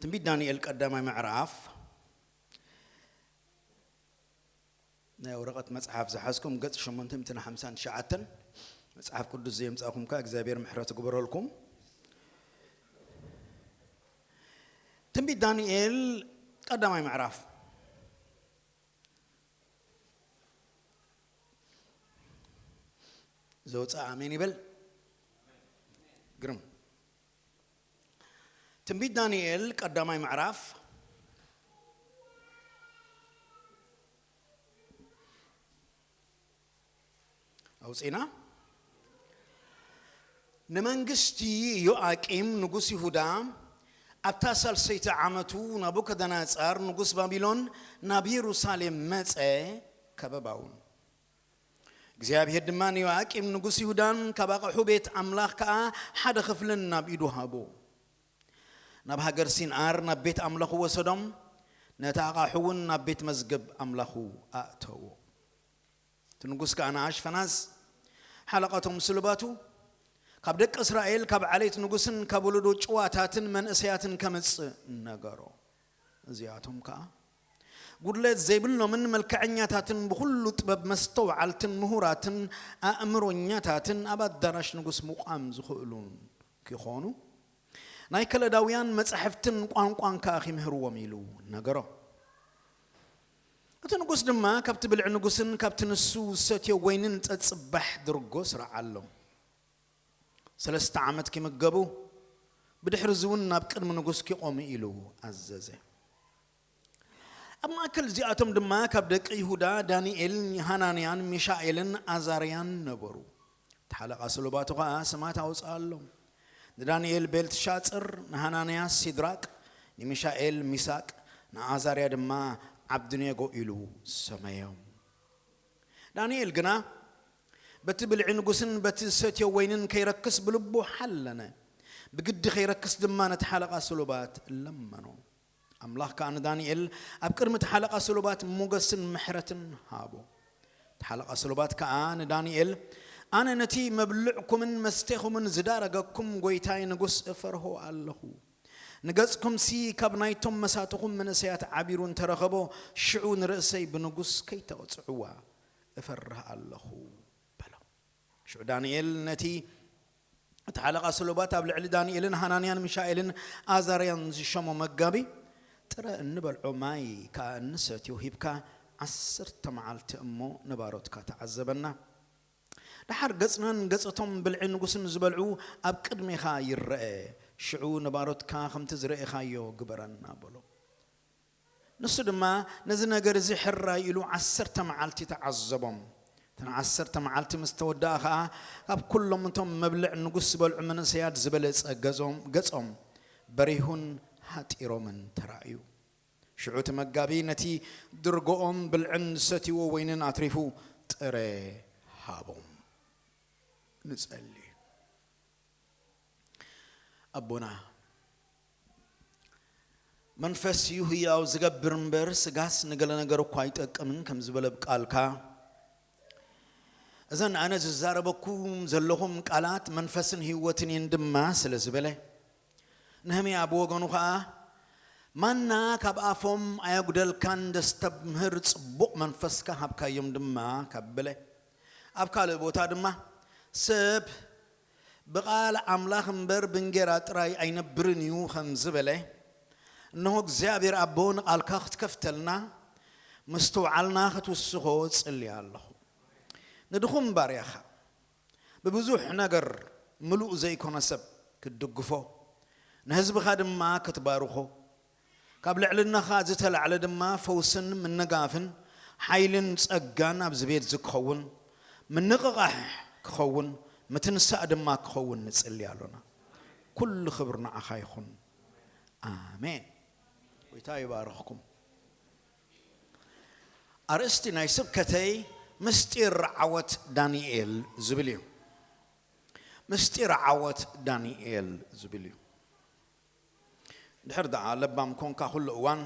ትንቢት ዳንኤል ቀዳማይ ምዕራፍ። ናይ ወረቐት መጽሓፍ ዝሓዝኩም ገጽ ሸሞንተ ሚእትን ሓምሳን ትሽዓተን። መጽሓፍ ቅዱስ ዘየምጻእኩም ከኣ እግዚኣብሔር ምሕረት ይግበረልኩም። ትንቢት ዳንኤል ቀዳማይ ምዕራፍ። ዘውፅእ ኣሜን ይበል። ግርም። ትንቢት ዳንኤል ቀዳማይ ምዕራፍ ኣውፂና። ንመንግስቲ ዮኣቂም ንጉስ ይሁዳ ኣብታ ሳልሰይቲ ዓመቱ ናቡከደነጻር ንጉስ ባቢሎን ናብ የሩሳሌም መጸ፣ ከበባውን። እግዚኣብሔር ድማ ንዮኣቂም ንጉስ ይሁዳን ካብ ኣቕሑ ቤት ኣምላኽ ከኣ ሓደ ክፍልን ናብ ኢዱ ሃቦ። ናብ ሃገር ሲንኣር ናብ ቤት ኣምላኹ ወሰዶም፣ ነቲ ኣቓሑ እውን ናብ ቤት መዝገብ ኣምላኹ ኣእተዎ። እቲ ንጉስ ከኣ ንኣሽፈናዝ ሓለቓቶም ስሉባቱ፣ ካብ ደቂ እስራኤል ካብ ዓሌት ንጉስን ካብ ወለዶ ጭዋታትን መንእሰያትን ከምጽእ ነገሮ። እዚኣቶም ከኣ ጉድለት ዘይብሎምን መልክዐኛታትን ብኹሉ ጥበብ መስተውዓልትን ምሁራትን ኣእምሮኛታትን ኣብ ኣዳራሽ ንጉስ ምቋም ዝኽእሉን ኪኾኑ ናይ ከለዳውያን መጻሕፍትን ቋንቋን ከኣ ኺምህርዎም ኢሉ ነገሮ። እቲ ንጉስ ድማ ካብቲ ብልዒ ንጉስን ካብቲ ንሱ ዝሰትዮ ወይንን ጸጽባሕ ድርጎ ስርዓሎም። ሰለስተ ዓመት ኪምገቡ፣ ብድሕሪ እዚ እውን ናብ ቅድሚ ንጉስ ኪቖሙ ኢሉ ኣዘዘ። ኣብ ማእከል እዚኣቶም ድማ ካብ ደቂ ይሁዳ ዳንኤል፣ ሃናንያን ሚሻኤልን ኣዛርያን ነበሩ። እቲ ሓለቓ ስሉባቱ ኸኣ ኣስማት ኣውጽኣሎም። ንዳንኤል ቤልትሻጽር፣ ንሃናንያ ሲድራቅ፣ ንሚሻኤል ሚሳቅ፣ ንኣዛርያ ድማ ዓብድኔጎ ኢሉ ሰመዮም። ዳንኤል ግና በቲ ብልዒ ንጉስን በቲ ዝሰትዮ ወይንን ከይረክስ ብልቡ ሓለነ። ብግዲ ከይረክስ ድማ ነቲ ሓለቓ ስሉባት ለመኖ። ኣምላኽ ከኣ ንዳንኤል ኣብ ቅድሚ እቲ ሓለቓ ስሉባት ሞገስን ምሕረትን ሃቦ። እቲ ሓለቓ ስሉባት ከኣ ንዳንኤል፣ ኣነ ነቲ መብልዕኩምን መስቴኹምን ዝዳረገኩም ጐይታይ ንጉስ እፈርሆ ኣለኹ። ንገጽኩምሲ ካብ ናይቶም መሳትኹም መንእሰያት ዓቢሩ እንተረኸቦ፣ ሽዑ ንርእሰይ ብንጉስ ከይተቕጽዕዋ እፈርህ ኣለኹ በሎ። ሽዑ ዳንኤል ነቲ እቲ ሓለቓ ስሉባት ኣብ ልዕሊ ዳንኤልን ሃናንያን ሚሻኤልን ኣዛርያን ዝሸሞ መጋቢ፣ ጥረ እንበልዖ ማይ ከኣ እንሰትዮ ሂብካ ዓሰርተ መዓልቲ እሞ ንባሮትካ ተዓዘበና። ደሓር ገጽናን ገጽ እቶም ብልዒ ንጉስን ዝበልዑ ኣብ ቅድሜኻ ይረአ። ሽዑ ንባሮትካ ከምቲ ዝረኤኻዮ ግበረና በሎ። ንሱ ድማ ነዚ ነገር እዚ ሕራይ ኢሉ ዓሰርተ መዓልቲ ተዓዘቦም። እተን ዓሰርተ መዓልቲ ምስ ተወድኣ ኸኣ፣ ካብ ኩሎም እቶም መብልዕ ንጉስ ዝበልዑ መንእሰያት ዝበለጸ ገጾም፣ ገጾም በሪሁን ሃጢሮምን ተራእዩ። ሽዑ እቲ መጋቢ ነቲ ድርጎኦም ብልዕን ዝሰትይዎ ወይንን ኣትሪፉ ጥረ ሃቦም። ንጸሊ። ኣቦና፣ መንፈስ እዩ ህያው ዝገብር እምበር፣ ስጋስ ንገለ ነገር እኳ ኣይጠቅምን ከም ዝበለ ብ ቃልካ፣ እዘን ኣነ ዝዛረበኩም ዘለኹም ቃላት መንፈስን ህይወትን እየን ድማ ስለ ዝበለ፣ ነህምያ ብወገኑ ኸኣ፣ ማና ካብ ኣፎም ኣየጉደልካን፣ ደስተምህር ጽቡቕ መንፈስካ ሃብካዮም ድማ ካብ በለ፣ ኣብ ካልእ ቦታ ድማ፣ ሰብ ብቓል ኣምላኽ እምበር ብእንጌራ ጥራይ ኣይነብርን እዩ ከም ዝበለ፣ እንሆ እግዚኣብሔር ኣቦ ንቓልካ ክትከፍተልና ምስትውዓልና ክትውስኾ እጽሊ ኣለኹ። ንድኹም ባርያኻ ብብዙሕ ነገር ምሉእ ዘይኮነ ሰብ ክትድግፎ፣ ንህዝብኻ ድማ ክትባርኾ፣ ካብ ልዕልናኻ ዝተላዕለ ድማ ፈውስን ምንጋፍን ሓይልን ጸጋን ኣብዚ ቤት እዚ ክኸውን፣ ምንቕቓሕ ክኸውን፣ ምትንሳእ ድማ ክኸውን ንጽሊ ኣሎና። ኩሉ ክብሪ ንዓኻ ይኹን። ኣሜን። ጎይታ ይባርኽኩም። ኣርእስቲ ናይ ስብከተይ ምስጢር ዓወት ዳንኤል ዝብል እዩ። ምስጢር ዓወት ዳንኤል ዝብል እዩ። ድሕር ደኣ ለባም ኮንካ ኩሉ እዋን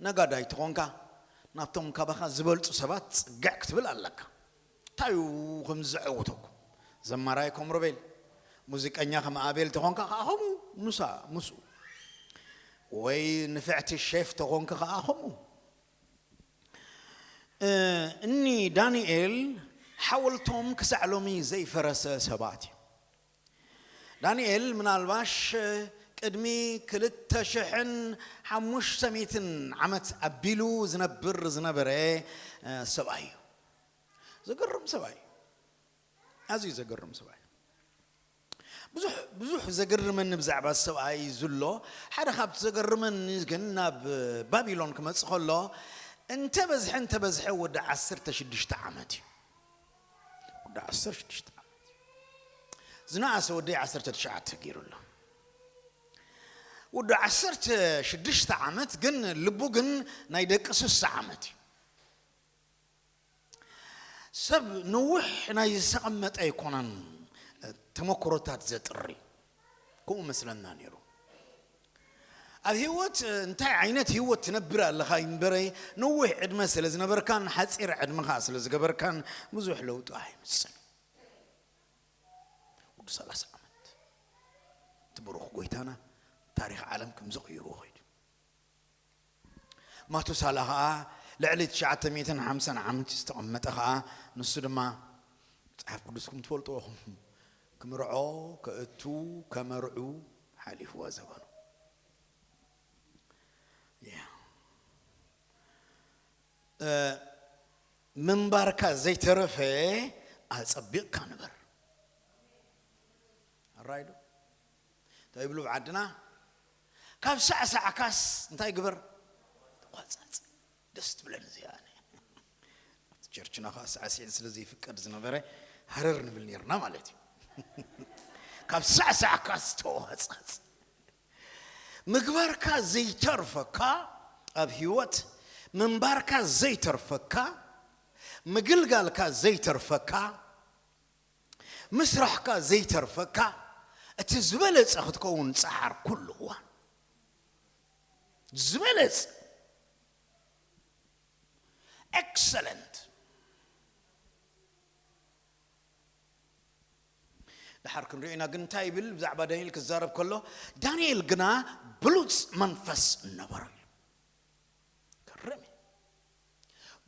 ነጋዳይ ተኾንካ ናብቶም ካባኻ ዝበልጹ ሰባት ጽግዕ ክትብል ኣለካ። እንታይ እዩ ከም ዘዕውተኩም? ዘማራይ ከም ሮቤል፣ ሙዚቀኛ ከም ኣቤል ተኾንካ ከዓ ከምኡ ምሳ-፣ ምስኡ። ወይ ንፍዕቲ ሼፍ ተኾንክ ከኣ ኸምኡ። እ፣ እኒ ዳንኤል ሓወልቶም ክሳዕ ሎሚ ዘይፈረሰ ሰባት እዩ። ዳንኤል ምናልባሽ ቅድሚ ክልተ ሽሕን ሓሙሽተ ሚእትን ዓመት ኣቢሉ ዝነብር ዝነበረ፣ እ፣ ሰብኣይ እዩ። ዘገርም ሰብኣይ እዩ። ኣዝዩ ዘገርም ሰብኣይ። ብዙሕ፣ ብዙሕ ዘገርመኒ ብዛዕባ ሰብኣይ ዘሎ፣ ሓደ ካብቲ ዘገርመኒ ግን ናብ ባቢሎን ክመጽእ ከሎ፣ እንተበዝሐ፣ እንተበዝሐ ወዲ ዓሰርተ ሽዱሽተ ዓመት እዩ። ወዲ ዓሰርተ ሽዱሽተ ዓመት እዩ። ዝነኣሰ ወዲ ዓሰርተ ትሽዓተ ገይሩ ኣሎ። ወዲ ዓሰርተ ሽዱሽተ ዓመት ግን ልቡ ግን ናይ ደቂ ስሳ ዓመት እዩ። ሰብ ነዊሕ ናይ ዝተቐመጠ ኣይኮነን ተመክሮታት ዘጥሪ። ከምኡ መስለና ነይሩ። ኣብ ህይወት እንታይ ዓይነት ህይወት ትነብር ኣለኻ እምበረ፣ ነዊሕ ዕድመ ስለ ዝነበርካን ሓጺር ዕድመ ኸኣ ስለ ዝገበርካን ብዙሕ ለውጢ ኣይምጽን። ወዲ ሰላሳ ዓመት እቲ ብሩኽ ጎይታና ታሪኽ ዓለም ከም ዝቕይሩ ኸይዱ። ማቱሳላ ኸኣ ልዕሊ ትሽዓተ ሚእትን ሓምሳን ዓመት ዝተቐመጠ ኸኣ፣ ንሱ ድማ መጽሓፍ ቅዱስኩም ትፈልጥዎ ኢኹም፣ ክምርዖ፣ ከእቱ፣ ከመርዑ ሓሊፍዎ ዘበኑ። ያ። እ፣ ምንባርካ ዘይተረፈ ኣጸቢቕካ ንበር። ኣራይ ዶ? እንታይ ይብሉ ብዓድና? ካብ ሳዕሳዕካስ እንታይ ግበር? ተቋጻጽ። ደስ ትብለኒ እዚኣ ኣነ። ኣብቲ ቸርችና ኸዓ ሳዕስዒት ስለ ዘይፍቀድ ዝነበረ ሃረር ንብል ነርና ማለት እዩ። ካብ ሳዕሳዕካስ ተዋጻጽ። ምግባርካ ዘይተርፈካ ኣብ ህይወት፣ ምንባርካ ዘይተርፈካ፣ ምግልጋልካ ዘይተርፈካ፣ ምስራሕካ ዘይተርፈካ፣ እቲ ዝበለጸ ክትከውን ጸሓር ኩሉ እዋን። ዝበለጸ። ኤክሰለንት። ድሓር ክንሪኦ ኢና፣ ግን እንታይ ይብል ብዛዕባ ዳንኤል ክዛረብ ከሎ፣ ዳንኤል ግና ብሉጽ መንፈስ ነበሮ ኢሉ። ገርም እዩ።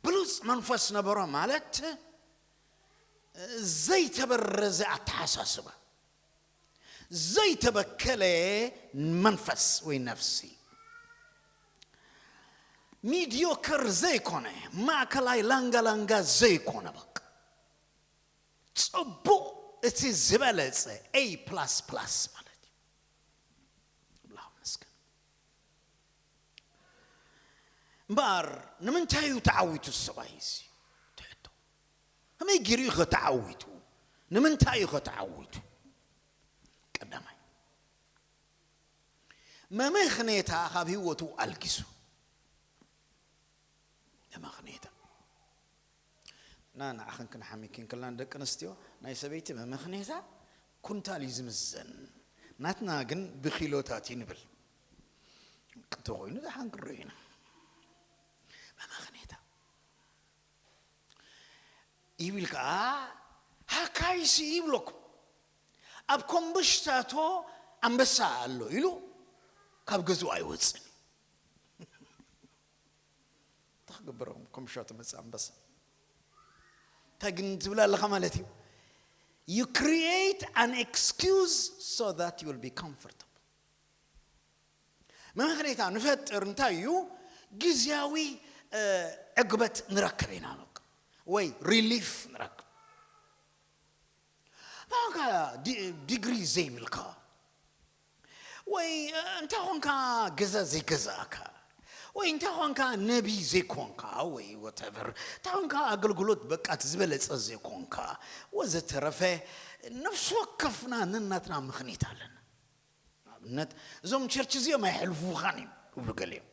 ብሉጽ መንፈስ ነበሮ ማለት ዘይተበረዘ ኣተሓሳስባ፣ ዘይተበከለ መንፈስ ወይ ነፍሲ፣ ሚዲዮከር ዘይኮነ፣ ማእከላይ ላንጋ ላንጋ ዘይኮነ፣ በቃ ጽቡቕ፣ እቲ ዝበለጸ ኤ ፕላስ ፕላስ ማለት እዩ። ኣምላኽ ይመስገን። እምበኣር ንምንታይ እዩ ተዓዊቱ ሰብኣይ እዚ? ትሕቶ። ከመይ ገይሩ እዩ ኸ ተዓዊቱ? ንምንታይ እዩ ኸ ተዓዊቱ? ቀዳማይ፣ መመኽኔታ ካብ ህይወቱ ኣልጊሱ። መመኽኔታ። እና ንዓኽን ክንሓሚክን ከለና ደቂ ኣንስትዮ ናይ ሰበይቲ መመኽኔታ ኩንታል እዩ ዝምዘን። ናትና ግን ብኪሎታት እዩ ንብል። እንተኾይኑ ደሓን ክንሪኦ ኢና። መመኽኔታ። ይብል ከኣ ሃካይሲ ይብለኩም። ኣብ ኮምብሽታቶ ኣንበሳ ኣሎ ኢሉ ካብ ገዝኡ ኣይወጽን። እንታይ ክገብር ኣብ ኮምብሽታቶ መጽእ ኣንበሳ? እንታይ ግን ትብል ኣለኻ ማለት እዩ? You create an excuse so that you will be comfortable. መመኽኔታ ንፈጥር እንታይ እዩ? ግዝያዊ፣ እ፣ ዕግበት ንረክብ ኢና በቃ። ወይ ሪሊፍ ንረክብ። እንታይ ኾንካ ዲ-፣ ዲግሪ ዘይብልካ? ወይ፣ እ፣ እንታይ ኾንካ ገዛ ዘይገዛእካ? ወይ እንታይ ኾንካ ነቢ ዘይኮንካ? ወይ ወተቨር። እንታይ ኾንካ ኣገልግሎት በቃ እቲ ዝበለጸ ዘይኮንካ? ወዘተረፈ ነፍሲ ወከፍና ነናትና ምኽንያት ኣለና። ንኣብነት፣ እዞም ቸርች እዚኦም ኣይሕልፉኻን እዮም ይብሉ ገሊኦም።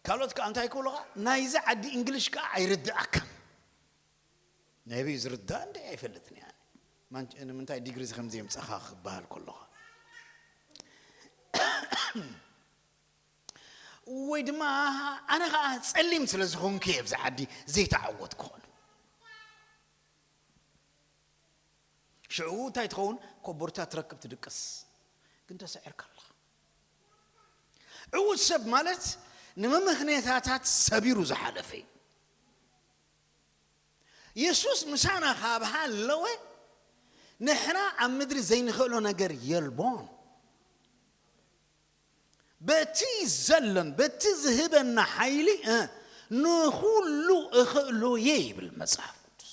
ካልኦት ከኣ እንታይ ክብሉኻ? ናይዚ ዓዲ እንግሊሽ ከኣ ኣይርድኣካን። ናይ ኣበይ ዝርዳእ እንደ ኣይፈልጥን እየ ኣነ። ማን-፣ ንምንታይ ዲግሪ ከምዚ የምጻኻ ክበሃል ከለኻ። ወይ ድማ ኣነ ከኣ ጸሊም ስለ ዝኾንኩ እየ ኣብዚ ዓዲ ዘይተዓወትኩ ክኾን። ሽዑ እንታይ ትኸውን? ኮቦርታ ትረክብ ትድቅስ። ግን ተሰዒርካ ኣለኻ። ዕዉት ሰብ ማለት ንመመኽነያታት ሰቢሩ ዝሓለፈ እዩ። የሱስ ምሳና ካብ ሃለወ ንሕና ኣብ ምድሪ ዘይንኽእሎ ነገር የልቦን። በቲ ዘሎን በቲ ዝህበና ሓይሊ ንኹሉ እኽእሎ እየ ይብል መጽሓፍ ቅዱስ።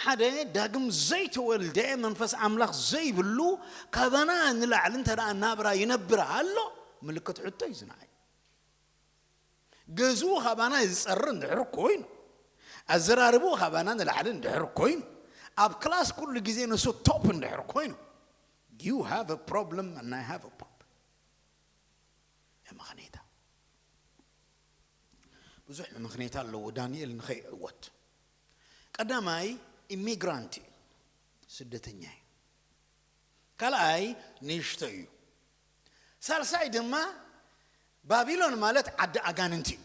ሓደ ዳግም ዘይተወልደ መንፈስ ኣምላኽ ዘይብሉ ካባና ንላዕሊ እንተ ደኣ ናብራ ይነብር ኣሎ ምልክት ሕቶ እዩ ዝነዓይ። ገዝኡ ካባና ዝጸሪ እንድሕር ኮይኑ ኣዘራርብኡ ካባና ንላዕሊ እንድሕር ኮይኑ ኣብ ክላስ ኩሉ ግዜ ንሱ ቶፕ እንድሕር ኮይኑ you have a problem and I have a problem። መመኽነይታ ብዙሕ መመኽነይታ ኣለዎ ዳንኤል ንኸይዕወት። ቀዳማይ ኢሚግራንት እዩ፣ ስደተኛ እዩ። ካልኣይ ንእሽቶ እዩ። ሳልሳይ ድማ ባቢሎን ማለት ዓዲ ኣጋንንቲ እዩ።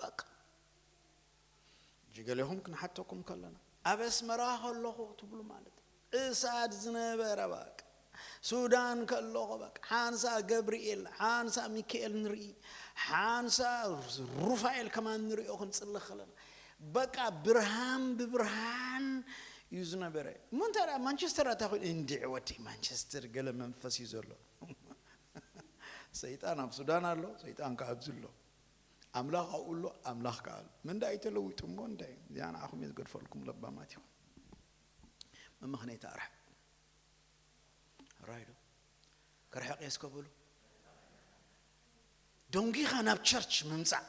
በቃ ሕጂ ገሌኹም ክንሓተኩም ከለና ኣብ ኣስመራ ከለኹ ትብሉ ማለት እዩ። እሳት ዝነበረ በቃ ሱዳን ከለኹ በቃ ሓንሳ ገብርኤል ሓንሳ ሚካኤል ንርኢ ሓንሳ ሩፋኤል ከማን ንሪኦ ክንጽሊ ከለና በቃ ብርሃን ብብርሃን እዩ ዝነበረ። እሞ እንታይ ደኣ ማንቸስተር ኣታ ኮይኑ እንዲዕ ወዲ ማንቸስተር ገለ መንፈስ እዩ ዘሎ። ሰይጣን ኣብ ሱዳን ኣሎ፣ ሰይጣን ከዓ ኣብዚ ኣሎ። ኣምላኽ ኣብኡ ኣሎ፣ ኣምላኽ ከዓ ኣሎ። ምንዳይ ተለዊጡ እሞ እንታይ እዚኣ ንዓኹም እየ ዝገድፈልኩም ለባማት ኢኹም። መመኽነይታ ኣርሕቕ ራይዶ ከርሕቕ እየ እስከ በሉ። ደንጊኻ ናብ ቸርች ምምጻእ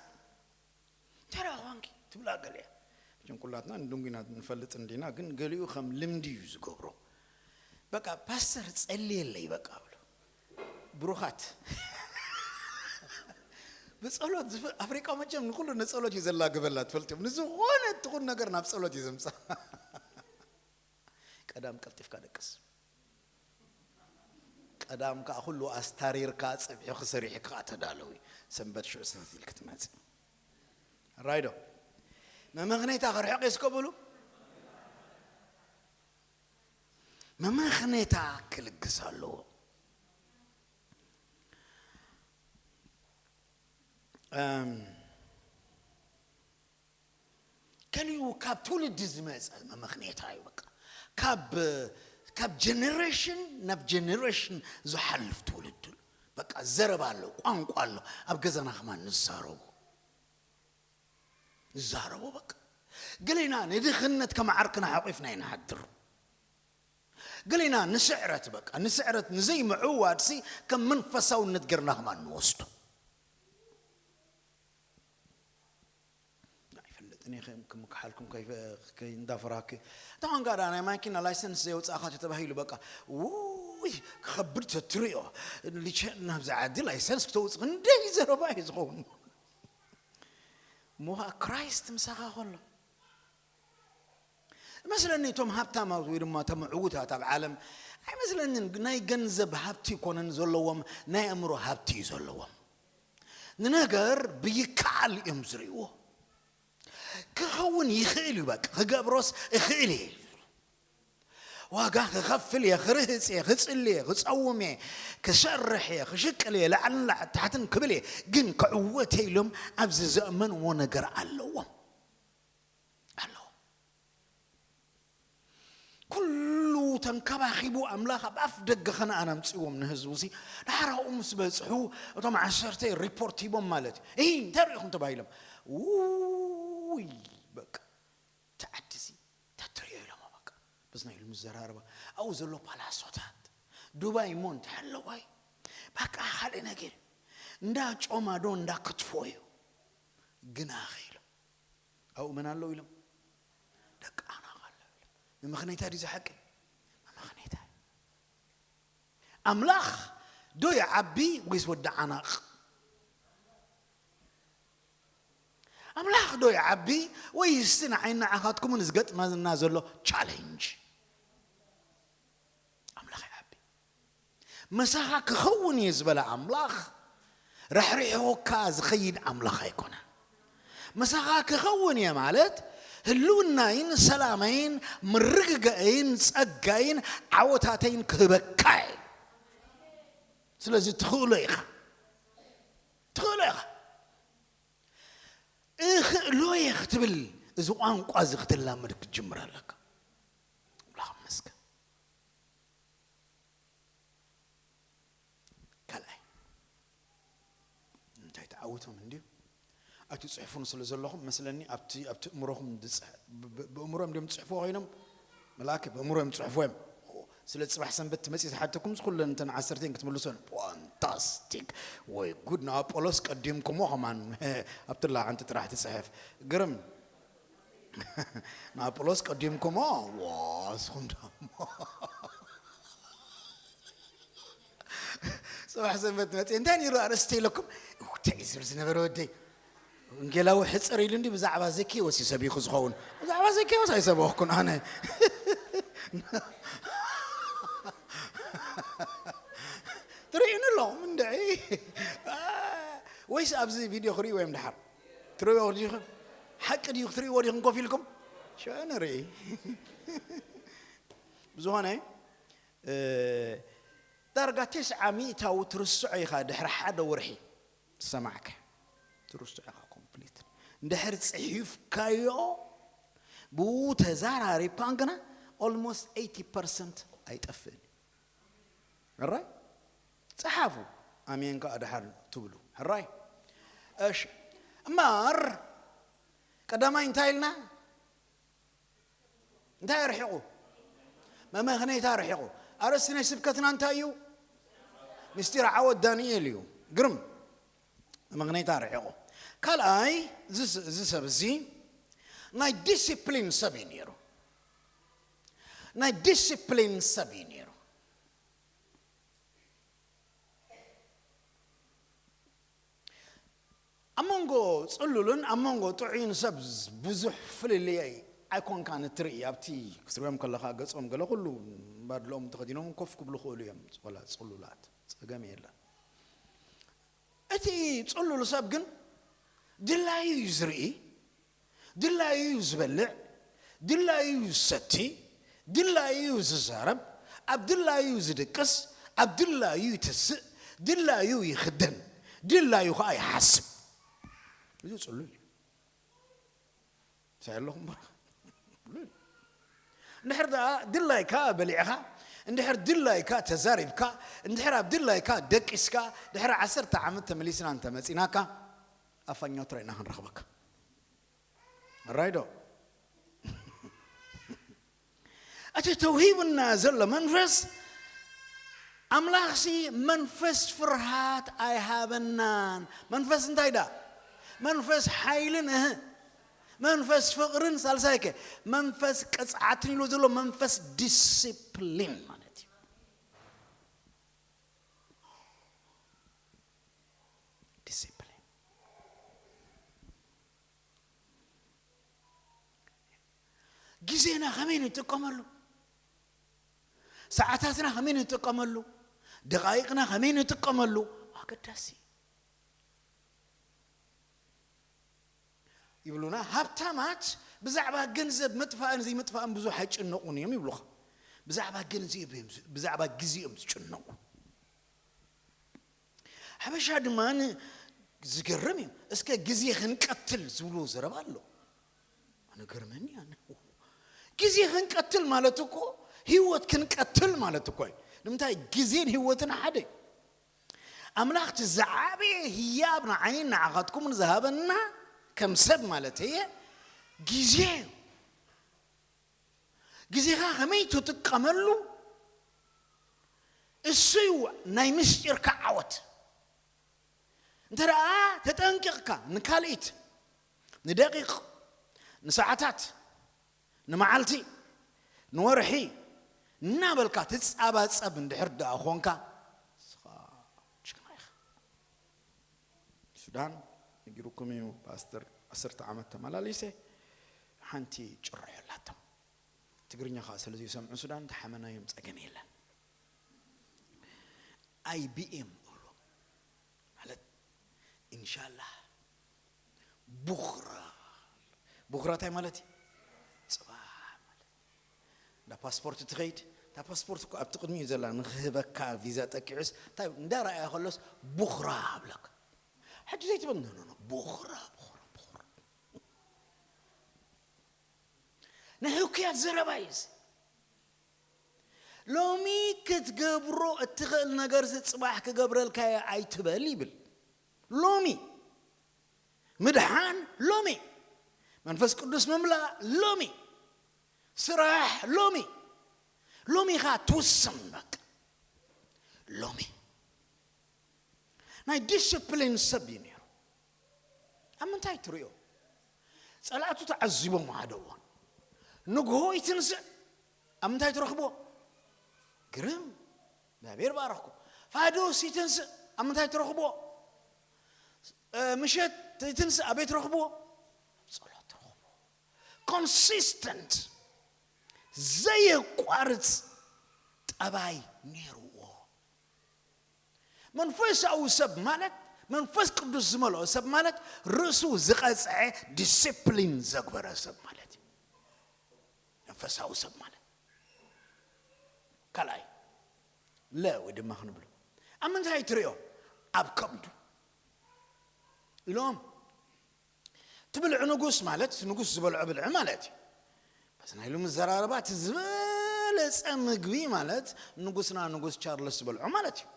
እንታይ ደኣ ኳንኪ ትብላ ገሊያ። መቸም ኩላትና ንደንጉና ንፈልጥ እንዲና፣ ግን ገሊኡ ከም ልምዲ እዩ ዝገብሮ። በቃ ፓስተር ጸልየለይ በቃ ብሎ ብሩኻት ብጸሎት ዝፍ- ኣፍሪቃ መቸም ንኩሉ ንጸሎት እዩ ዘላግበላ ትፈልጥዮም። ንዝኾነ ትኹን ነገር ናብ ጸሎት እዩ ዘምጻ። ቀዳም ቀልጢፍካ ደቅስ። ቀዳም ከዓ ኩሉ ኣስታሪርካ ጸብሒ ክሰሪሕካ ተዳለዊ። ሰንበት ሽዑ ሰተት ኢል ክትመጽእ ራይዶ መመኽነይታ ክርሕቕ እስከ ብሉ። መመኽነይታ ክልግስ ኣለዎ። እም፣ ከሊኡ ካብ ትውልዲ ዝመፀ መመኽኔታ እዩ። በቃ ካብ ካብ ጀነሬሽን ናብ ጀነሬሽን ዝሓልፍ ትውልዲ እዩ። በቃ ዘረባ ኣሎ፣ ቋንቋ ኣሎ። ኣብ ገዛና ከማን ንዛረቦ ንዛረቦ በቃ ገሌና ንድኽነት ከም ዓርክና ሓቂፍና ይንሓድር። ገሌና ንስዕረት በቃ ንስዕረት ንዘይምዕዋድሲ ከም መንፈሳውነት ገርና ከማን ንወስዶ። ኣይፈልጥን እየ ከም ክምክሓልኩም እንዳፈራክ ተኾንካ ዳ ናይ ማኪና ላይሰንስ ዘየውፃእካ ተተባሂሉ በቃ ውይ ክኸብድ ተትሪኦ ሊቸ ናብዚ ዓዲ ላይሰንስ ክተውፅ ክንደይ ዘረባ እዩ ዝኸውን። እሞ ከዓ ክራይስት ምሳኻ ከሎ መስለኒ እቶም ሃብታማት ወይ ድማ እቶም ዕዉታት ኣብ ዓለም ኣይመስለንን ናይ ገንዘብ ሃብቲ ይኮነን ዘለዎም፣ ናይ ኣእምሮ ሃብቲ እዩ ዘለዎም። ንነገር ብይከኣል እዮም ዝርእይዎ። ክኸውን ይኽእል እዩ፣ በቃ ክገብሮስ እኽእል እየ፣ ዋጋ ክኸፍል እየ፣ ክርህፅ እየ፣ ክፅሊ እየ፣ ክፀውም እየ፣ ክሰርሕ እየ፣ ክሽቅል እየ፣ ላዕልን ላዕ- ታሕትን ክብል እየ፣ ግን ክዕወት እየ ኢሎም ኣብዚ ዘእመንዎ ነገር ኣለዎም ኣለዎም። ኩሉ ተንከባኺቡ ኣምላኽ ኣብ ኣፍ ደገ ከነኣን ኣምፅዎም ንህዝቡ ሲ ዳሕራኡ ምስ በፅሑ እቶም ዓሰርተ ሪፖርት ሂቦም ማለት እዩ። እይ እንታይ ርኢኹም ተባሂሎም ውይ በቃ እቲ ዓዲ ሲ ተትሪኦ ኢሎም በቃ በዝና ኢሉ ምዘራረባ ኣብኡ ዘሎ ፓላሶታት ዱባይ እሞ እንታይ ኣለዋይ በቃ ካልእ ነገር እንዳ ጮማ ዶ እንዳ ክትፎ እዩ ግና ኢሎም ኣብኡ መን ኣለዉ ኢሎም ደቂ ኣናቕ ኣለዉ ኢሎም። መመኽነይታ ድዩ ዝሓቂ? መመኽነይታ እዩ። ኣምላኽ ዶ ይዓቢ ወይስ ወዲ ዓናቕ? ኣምላኽ ዶ ይዓቢ ወይስ ንዓይን ንዓኻትኩምን ዝገጥመና ዘሎ ቻሌንጅ? ኣምላኽ ይዓቢ። ምሳኻ ክኸውን እየ ዝበለ ኣምላኽ ራሕሪሕካ ዝኸይድ ኣምላኽ ኣይኮነን። ምሳኻ ክኸውን እየ ማለት ህልውናይን ሰላመይን ምርግጋእን ጸጋይን ዓወታተይን ክህበካ እየ። ስለዚ ትኽእሎ ኢኻ፣ ትኽእሎ ኢኻ። እኽእሎ እየ ክትብል፣ እዚ ቋንቋ እዚ ክትላመድ ክትጅምር ኣለካ። ኣምላኽ ይመስገን። ካልኣይ፣ እንታይ ተዓዊቶም እንድዩ? ኣይትጽሕፉን ስለ ዘለኹም መስለኒ፣ ኣብቲ ኣብቲ እምሮኹም ዝጽሕ-፣ ብ-፣ ብ-፣ ብእምሮም ድዮም ዝጽሕፉ ኮይኖም? መልኣከ ብእምሮም ዝጽሕፉ እዮም። ስለ ጽባሕ ሰንበት ትመጽእ ዝሓተኩም ዝኩለን እንተን ዓሰርተን ክትምልሶን። ፋንታስቲክ። ወይ ጉድ፣ ንኣጶሎስ ቀዲምኩሞ ከማን። ኣብትላ ሓንቲ ጥራሕ ትጽሕፍ። ግርም። ንኣጶሎስ ቀዲምኩሞ። ዋ፣ እስኹም ደሞ። ጽባሕ ሰንበት መጽእ እንታይ ነይሩ ኣርእስቲ ኢለኩም? እንታይ እዩ ዝብል ዝነበረ ወደይ? ወንጌላዊ ሕጽር ኢሉ እንዲ ብዛዕባ ዘኬዎስ እዩ ሰቢኹ ዝኸውን። ብዛዕባ ዘኬዎስ ኣይሰበኽኩን ኣነ። ትርእዩኒ ኣለኹም እንድዒ? ወይስ ኣብዚ ቪድዮ ክርእይዎ እዮም ድሓር? ትርእይዎ ዲኹም? ሓቂ ድዩ ክትርእይዎ ዲኹም ኮፍ ኢልኩም? ሽዑ ንርኢ። ብዝኾነ፣ እ፣ ዳርጋ ተስዓ ሚእታዊ ትርስዖ ኢኻ ድሕሪ ሓደ ወርሒ ዝሰማዕካ። ትርስዖ ኢኻ ኮምፕሊት። እንድሕር ጽሒፍካዮ ብኡ ተዛራሪብካን ግና ኦልሞስት ኤይቲ ፐርሰንት ኣይጠፍእን። ሕራይ? ጸሓፉ። ኣሜን ከኣ ድሓር ትብሉ። ሕራይ? እሺ። እምበር ቀዳማይ እንታይ ኢልና? እንታይ ኣርሒቑ? መመኽነይታ ኣርሒቑ። ኣርእስቲ ናይ ስብከትና እንታይ እዩ? ምስጢር ዓወት ዳንኤል እዩ። ግርም። መመኽነይታ ኣርሒቑ። ካልኣይ፣ እዚ ስ-፣ እዚ ሰብ እዚ ናይ ዲሲፕሊን ሰብ እዩ ነይሩ። ናይ ዲሲፕሊን ሰብ እዩ ነይሩ። ኣብ መንጎ ጽሉልን ኣብ መንጎ ጥዑይን ሰብ ብዙሕ ፍልልይ ኣይኮንካን እትርኢ። ኣብቲ ክትሪኦም ከለኻ ገጾም ገለ ኩሉ ባድልኦም ተኸዲኖም ኮፍ ክብሉ ክእሉ እዮም። ወላ ጽሉላት ጸገም የለን። እቲ ጽሉል ሰብ ግን ድላዩ እዩ ዝርኢ፣ ድላዩ እዩ ዝበልዕ፣ ድላዩ እዩ ዝሰቲ፣ ድላዩ እዩ ዝዛረብ፣ ኣብ ድላዩ እዩ ዝድቅስ፣ ኣብ ድላዩ ይትስእ፣ ድላዩ ይኽደን፣ ድላዩ ኸኣ ይሓስብ። እዚ ጽሉል እዩ። ምሳይ ኣለኹም? እንድሕር ደኣ ድላይካ በሊዕኻ፣ እንድሕር ድላይካ ተዛሪብካ፣ እንድሕር ኣብ ድላይካ ደቂስካ፣ ድሕሪ ዓሰርተ ዓመት ተመሊስና እንተመጺናካ፣ ኣፋኛው ትረኢና ክንረኽበካ። ራይዶ? እቲ ተውሂቡና ዘሎ መንፈስ፣ ኣምላኽሲ መንፈስ ፍርሃት ኣይሃበናን። መንፈስ እንታይ ደኣ? መንፈስ ሓይልን፣ እህ፣ መንፈስ ፍቕርን፣ ሳልሳይከ መንፈስ ቅጽዓትን ኢሉ ዘሎ መንፈስ ዲሲፕሊን ማለት እዩ። ዲሲፕሊን። ግዜና ከመይ ንጥቀመሉ? ሰዓታትና ከመይ ንጥቀመሉ? ደቓይቕና ከመይ ንጥቀመሉ? ኣገዳሲ። ይብሉና፣ ሃብታማት ብዛዕባ ገንዘብ ምጥፋእን ዘይምጥፋእን ብዙሕ ኣይጭነቑን እዮም ይብሉኻ። ብዛዕባ ገንዘብ እዮም ዝ-፣ ብዛዕባ ግዜ እዮም ዝጭነቑ። ሓበሻ ድማ ን-፣ ዝገርም እዩ። እስከ ግዜ ክንቀትል ዝብሉ ዘረባ ኣሎ። ኣነ ገርመኒ ኣነ። ግዜ ክንቀትል ማለት እኮ ህይወት ክንቀትል ማለት እኮ እዩ። ንምንታይ? ግዜን ህይወትን ሓደ እዩ። ኣምላኽ እቲ ዝዓበየ ህያብ ንዓይን ንዓኻትኩምን ዝሃበና ከም ሰብ ማለት እየ ግዜ እዩ። ግዜኻ ከመይ ትጥቀመሉ እሱ እዩ ናይ ምስጢርካ ዓወት። እንተ ደኣ ተጠንቂቕካ ንካልኢት፣ ንደቂቕ፣ ንሰዓታት፣ ንመዓልቲ፣ ንወርሒ እናበልካ ትጻባጸብ እንድሕር ደኣ ኾንካ፣ ንስኻ ጅግና ኢኻ። ሱዳን ነጊሩኩም እዩ ፓስተር፣ ዓሰርተ ዓመት ተመላሊሰ ሓንቲ ጭርሖ የላቶም። ትግርኛ ኸዓ ስለ ዘይሰምዑ ሱዳን ተሓመናዮም ጸገም የለን። ኣይቢኤም እብሎ ማለት ኢንሻላህ ቡኽራ። ቡኽራ እንታይ ማለት እዩ? ጽባሕ ማለት። እንዳ ፓስፖርት ትኸይድ፣ እታ ፓስፖርት እኮ ኣብቲ ቅድሚኡ ዘላ ንክህበካ ቪዛ ጠቂዑስ እንታይ እንዳረኣያ ከሎስ ቡኽራ ኣብለካ። ሕጂ ዘይትብል ኖ ኖ ኖ ቡኽራ ቡኽራ ቡኽራ ናይ ህኩያት ዘረባ እዩ እዚ። ሎሚ ክትገብሮ እትኽእል ነገር ጽባሕ ክገብረልካ እየ ኣይትበል ይብል። ሎሚ ምድሓን ሎሚ፣ መንፈስ ቅዱስ ምምላእ ሎሚ፣ ስራሕ ሎሚ። ሎሚ ኢኻ ትውስን በቃ። ሎሚ ናይ ዲስፕሊን ሰብ እዩ ነይሩ። ኣብ ምንታይ ትርእዮ? ጸላእቱ ተዓዚቦም ሓደ እዋን። ንግሆ ይትንስእ፣ ኣብ ምንታይ ትረኽቦ? ግርም፣ እግዚኣብሔር ባረኽኩ። ፋዶስ ይትንስእ፣ ኣብ ምንታይ ትረኽቦ? እ፣ ምሸት ይትንስእ፣ ኣበይ ትረኽቦ? ኣብ ጸሎት ትረኽቦ። ኮንሲስተንት፣ ዘየቋርጽ ጠባይ ነይርዎ። መንፈሳዊ ሰብ ማለት፣ መንፈስ ቅዱስ ዝመልኦ ሰብ ማለት ርእሱ ዝቐጽዐ፣ ዲሲፕሊን ዘግበረ ሰብ ማለት እዩ መንፈሳዊ ሰብ ማለት። ካልኣይ፣ ለ ወይ ድማ ክንብሎ ኣብ ምንታይ ትሪኦ? ኣብ ከብዱ ኢሎም። እቲ ብልዒ ንጉስ ማለት ንጉስ ዝበልዖ ብልዒ ማለት እዩ። በዚ ናይ ሎሚ ዘራረባ እቲ ዝበለጸ ምግቢ ማለት ንጉስና ንጉስ ቻርልስ ዝበልዖ ማለት እዩ።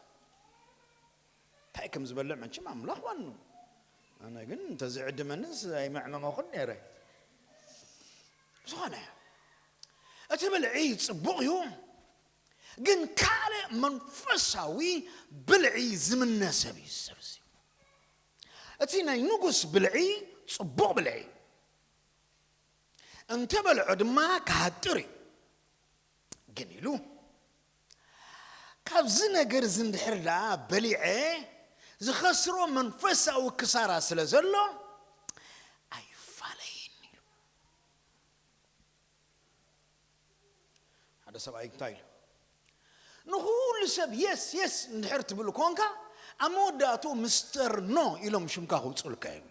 እንታይ ከም ዝበልዕ መቸም ኣምላኽ ዋኑ። ኣነ ግን እንተዝዕድመንስ ኣይመዕመመኹን ነይረ። ዝኾነ እቲ ብልዒ ጽቡቕ እዩ፣ ግን ካልእ መንፈሳዊ ብልዒ ዝምነ ሰብ እዩ እዚ ሰብ እዚ። እቲ ናይ ንጉስ ብልዒ ጽቡቕ ብልዒ እዩ። እንተ በልዖ ድማ ክሃጥር እዩ። ግን ኢሉ፣ ካብዚ ነገር እዚ እንድሕር ደኣ በሊዐ ዝኸስሮ መንፈሳዊ ክሳራ ስለ ዘሎ ኣይፋለይን ኢሉ። ሓደ ሰብኣይ እንታይ ኢሉ? ንኹሉ ሰብ የስ የስ እንድሕር ትብል ኮንካ፣ ኣብ መወዳእትኡ ምስተር ኖ ኢሎም ሽምካ ክውፅኡልካ እዮም።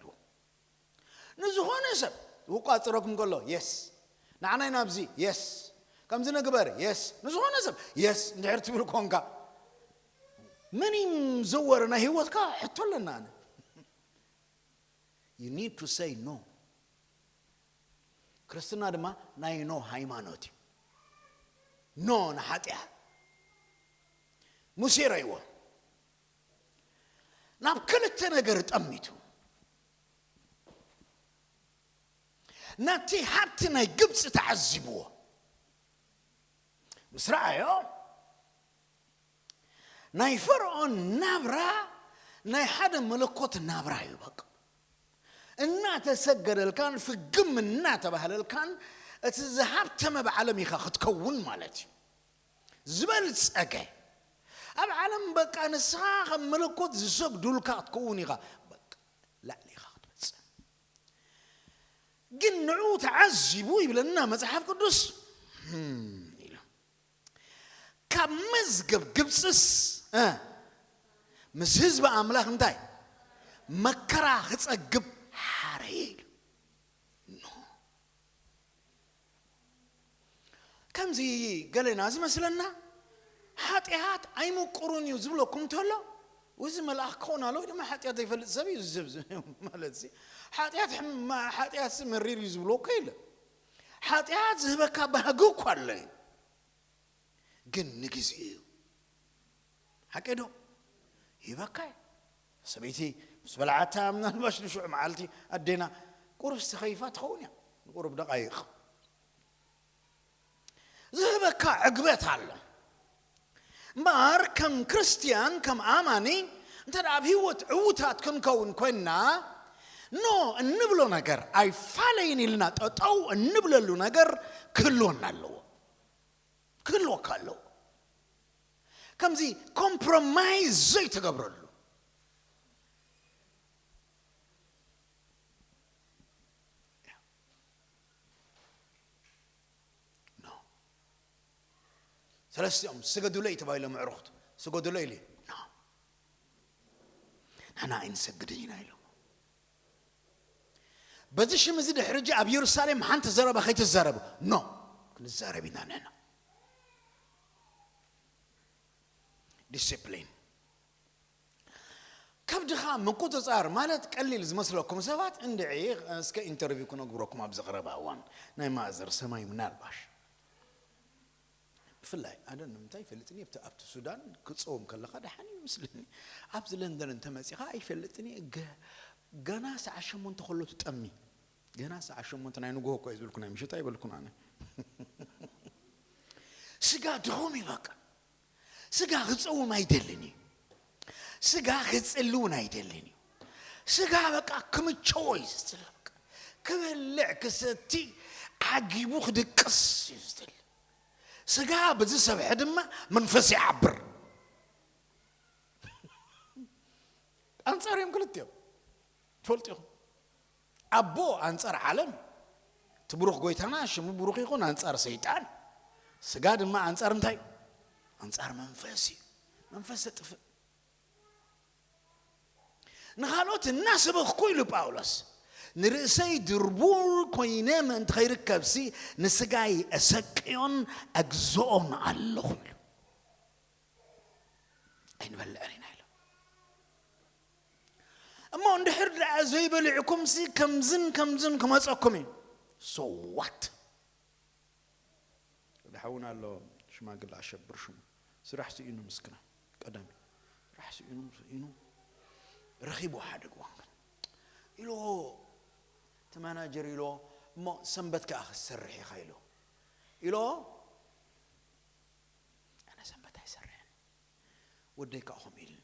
ንዝኾነ ሰብ ውቋ ፅረኩም ከሎ የስ፣ ንዓናይ ናብዚ የስ፣ ከምዚ ንግበር የስ፣ ንዝኾነ ሰብ የስ እንድሕር ትብል ኮንካ፣ ምን እዩ ዘወረ ናይ ህይወትካ ሕቶ ኣለና። ኣነ you need to say no። ክርስትና ድማ ናይ ኖ ሃይማኖት እዩ። ኖ ንሓጢኣት። ሙሴ ረይዎ ናብ ክልተ ነገር ጠሚቱ። ናቲ ሃብቲ ናይ ግብፂ ተዓዚብዎ ምስ ረኣዮ፣ ናይ ፈርዖን ናብራ ናይ ሓደ መለኮት ናብራ እዩ። በቃ እናተሰገደልካን ፍግም እናተባህለልካን እቲ ዝሃብተመ ብዓለም ኢኻ ክትከውን ማለት እዩ። ዝበልጸገ ኣብ ዓለም በቃ ንስኻ ከም መለኮት ዝሰግዱልካ ክትከውን ኢኻ። በቃ ላዕሊ ኢኻ ክትበጽእ። ግን ንዑ ተዓዚቡ ይብለና መጽሓፍ ቅዱስ። ህም ኢሉ ካብ መዝገብ ግብፅስ፣ እ፣ ምስ ህዝቢ ኣምላኽ እንታይ መከራ ክጸግብ ሓረየ ኢሉ። ኖ። ከምዚ ገለና ዝመስለና ሓጢኣት ኣይምቁሩን እዩ ዝብለኩም እንተሎ፣ እዚ መልኣኽ ክኸውን ኣሎ ወይ ድማ ሓጢኣት ዘይፈልጥ ሰብ እዩ ዝዝብ ማለት እዚ። ሓጢኣት ሕማ-፣ ሓጢኣት መሪር እዩ ዝብሎ እኮ የለ። ሓጢኣት ዝህበካ ባህጊ እኮ ኣሎ እዩ። ግን ንግዜ እዩ። ሓቂ ዶ? ይበካ እዩ። ሰበይቲ ምስ በልዓታ ምናልባሽ ንሽዑ መዓልቲ ኣዴና ቁሩብ ዝተኸይፋ ትኸውን እያ። ንቁሩብ ደቃይቕ። ዝህበካ ዕግበት ኣሎ። እምበኣር ከም ክርስትያን፣ ከም ኣማኒ፣ እንተ ደኣ ኣብ ህይወት ዕዉታት ክንከውን ኮይንና፣ ኖ እንብሎ ነገር ኣይፋለይን ኢልና ጠጠው እንብለሉ ነገር ክህልወና ኣለዎ። ክህልወካ ኣለዎ። ከምዚ ኮምፕሮማይዝ ዘይተገብረሉ። ኖ። ሰለስቲኦም ስገዱለይ ተባሂሎም ኣዕሩኽቱ። ስገዱለይ ኢሉ። ኖ። ንሕና ኣይንሰግድን ኢና ኢሎም። በዚ ሽም እዚ ድሕሪ ሕጂ ኣብ የሩሳሌም ሓንቲ ዘረባ ከይትዛረቡ። ኖ። ክንዛረብ ኢና ንሕና። ዲስፕሊን። ከብድኻ ምቁጽጻር ማለት ቀሊል ዝመስለኩም ሰባት እንድዒ፣ እስከ ኢንተርቪው ክነግብረኩም ኣብዚ ቀረባ እዋን ናይ ማእዘር ሰማይ ምናልባሽ ብፍላይ ኣደ ንምንታይ ይፈልጥኒ ኣብቲ ኣብቲ ሱዳን ክጸውም ከለኻ ደሓን እዩ ምስልኒ ኣብዚ ለንደን እንተመጺኻ ኣይፈልጥኒ። ገና ሰዓ ሸሞንተ ከሎ ትጠሚ። ገና ሰዓ ሸሞንተ ናይ ንግሆ እኮ እዩ ዝብልኩ ናይ ምሽት ኣይበልኩን ኣነ። ስጋ ድኹም እዩ በቃ። ስጋ ክጸውም ኣይደልን እዩ። ስጋ ክጽሊ እውን ኣይደልን እዩ። ስጋ በቃ ክምቸዎ እዩ ዝጽሊ። በቃ ክበልዕ ክሰቲ ዓጊቡ ክድቅስ እዩ ዝደሊ። ስጋ ብዝሰብሐ ድማ መንፈስ ይዓብር። ኣንጻር እዮም ክልቲኦም። ትፈልጡ ኢኹም። ኣቦ ኣንጻር ዓለም እዩ። እቲ ብሩኽ ጎይታና ሽሙ ብሩኽ ይኹን ኣንጻር ሰይጣን። ስጋ ድማ ኣንጻር እንታይ? ኣንጻር መንፈስ እዩ። መንፈስ ዘጥፍእ። ንኻልኦት እናሰበኽኩ ኢሉ ጳውሎስ ንርእሰይ ድርቡር ኮይነ ምእንቲ ከይርከብሲ ንስጋይ እሰቅዮን እግዝኦን ኣለኹ ኢሉ። ኣይንበልዕን ኢና ኢሎም። እሞ እንድሕር ደኣ ዘይበሊዕኩምሲ ከምዝን ከምዝን ክመፀኩም እዩ። So what? ሓደ ሓውና ኣሎ ሽማግለ ኣሸብር ሽሙ። ስራሕ ስኢኑ ምስክና ቀደም ስራሕ ስኢኑ ስኢኑ ረኺቡ ሓደ ግዋን ግን ኢሎ እቲ ማናጀር ኢሎ እሞ ሰንበት ከኣ ክትሰርሕ ኢኻ ኢሎ ኢሎ ኣነ ሰንበት ኣይሰርሕን። ወደይ ከዓ ከምኡ ኢልኒ።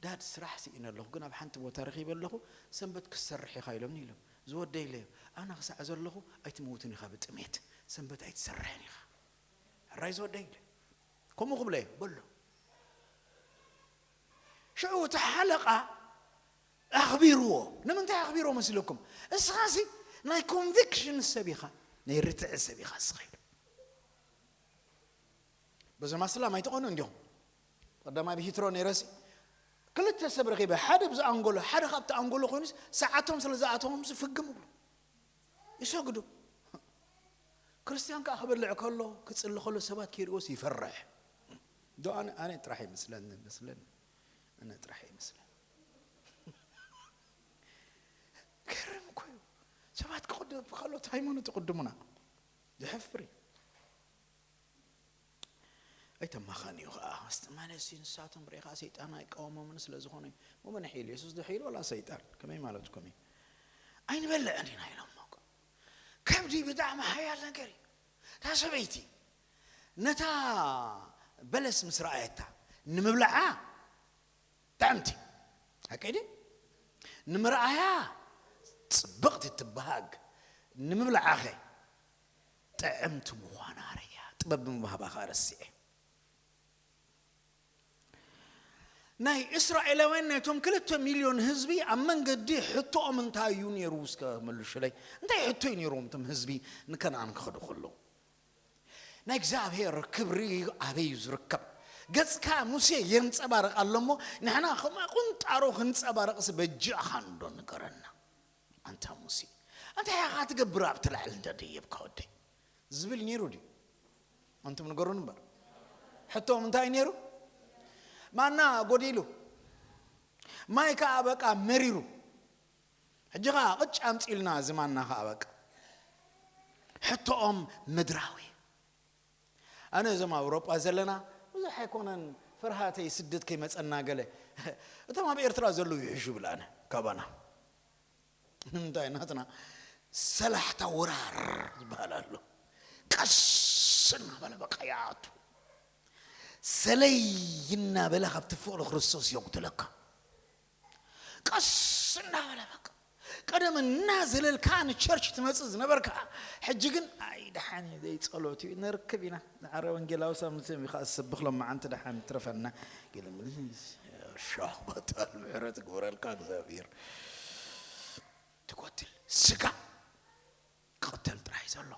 ዳድ ስራሕ ስኢነ ኣለኹ ግን ኣብ ሓንቲ ቦታ ረኺበ ኣለኹ ሰንበት ክትሰርሕ ኢኻ ኢሎምኒ ኢሎም። ዝወደይ ኢለዮ ኣነ ክሳዕ ዘለኹ ኣይትምውትን ኢኻ ብጥሜት ሰንበት ኣይትሰርሕን ኢኻ። ሕራይ ዝወደይ ኢለ ከምኡ ክብለየ በሎ። ሽዑ እቲ ሓለቓ ኣኽቢርዎ። ንምንታይ ኣኽቢርዎ መሲለኩም? እስኻሲ ናይ ኮንቪክሽን ሰብ ኢኻ ናይ ርትዒ ሰብ ኢኻ እስኻ ኢሉ። በዞም ኣስላም ኣይትኾኑ እንዲኹም። ቀዳማይ ብሂትሮ ነይረሲ ክልተ ሰብ ረኺበ ሓደ ብዚ ኣንጎሎ ሓደ ካብቲ ኣንጎሎ ኮይኑስ ሰዓቶም ስለ ዝኣተዎም ዝፍግም እብሉ ይሰግዱ። ክርስቲያን ከዓ ክበልዕ ከሎ ክፅሊ ከሎ ሰባት ከይርእዎስ ይፈርሕ። ዶ ኣነ ኣነ ጥራሕ ይመስለኒ መስለኒ ኣነ ጥራሕ ይመስለኒ። ገርም እኮ እዩ። ሰባት ክቕድም ከሎ ሃይማኖት ይቕድሙና ዘሕፍር እዩ። ኣይተማኸን እዩ ከዓ ማለት ንሳቶም ርኢኻ ሰይጣን ኣይቃወሞምን ስለ ዝኾነ እዩ። መመንሒ ኢሉ የሱስ ድሕይሉ ወላ ሰይጣን ከመይ ማለትኩም እዩ? ኣይንበልዕን ኢና ኢሎም። ከብዲ ብጣዕሚ ሓያል ነገር እዩ። እታ ሰበይቲ ነታ በለስ ምስ ረኣየታ ንምብላዓ ጥዕምቲ ኣቀዲ ንምርኣያ ፅብቕቲ ትበሃግ ንምብላዓኸ ጥዕምቲ ምዃና ርእያ ጥበብ ብምባህባ ከዓ ረስዐ። ናይ እስራኤላውያን ናይቶም ክልተ ሚልዮን ህዝቢ ኣብ መንገዲ ሕቶኦም እንታይ እዩ ነይሩ እስከ መልሹለይ? እንታይ ሕቶ እዩ ነይሮም እቶም ህዝቢ ንከነኣን ክኸዱ ከለዉ? ናይ እግዚኣብሔር ክብሪ ኣበይ እዩ ዝርከብ? ገጽካ ሙሴ የንጸባርቕ ኣሎ እሞ ንሕና ከምኣ ቁንጣሮ ክንጸባርቕሲ በጃኻ እንዶ ንገረና። ኣንታ ሙሴ እንታይ ኢኻ ትገብር ኣብቲ ላዕሊ እንደ ደየብካ ወደይ ዝብል ነይሩ ድዩ? ኣንቱም ንገሩን እምበር ሕቶም እንታይ ነይሩ? ማና ጎዲሉ ማይ ከዓ በቃ መሪሩ ሕጂ ከዓ ቅጭ ኣምፂልና እዚ ማና ከዓ በቃ ሕቶኦም ምድራዊ ኣነ እዞም ኣውሮጳ ዘለና ብዙሕ ኣይኮነን ፍርሃተይ ስደት ከይመፀና ገለ እቶም ኣብ ኤርትራ ዘለዉ ይሕሹ ብል ኣነ ካባና ንምንታይ ናትና ሰላሕታ ወራር ዝበሃል ኣሎ ቀስ እናበለ በቃ ይኣቱ ሰለይ እናበለ ካብቲ ፍቕሪ ክርስቶስ የጉድለካ ቀስ እናበለ በቃ ቀደም እናዘለልካ ንቸርች ትመፅእ ዝነበርካ ሕጂ ግን ኣይ ደሓን እዩ ዘይፀሎት እዩ ንርክብ ኢና ንዓረ ወንጌላዊ ሳምንት እዩ ከዓ ዝሰብኽ ሎም መዓንቲ ደሓን ትረፈና ገለ ሻባታል ምሕረት ግበረልካ እግዚኣብሔር ትጎድል ስጋ ክቕተል ጥራይ ዘሎ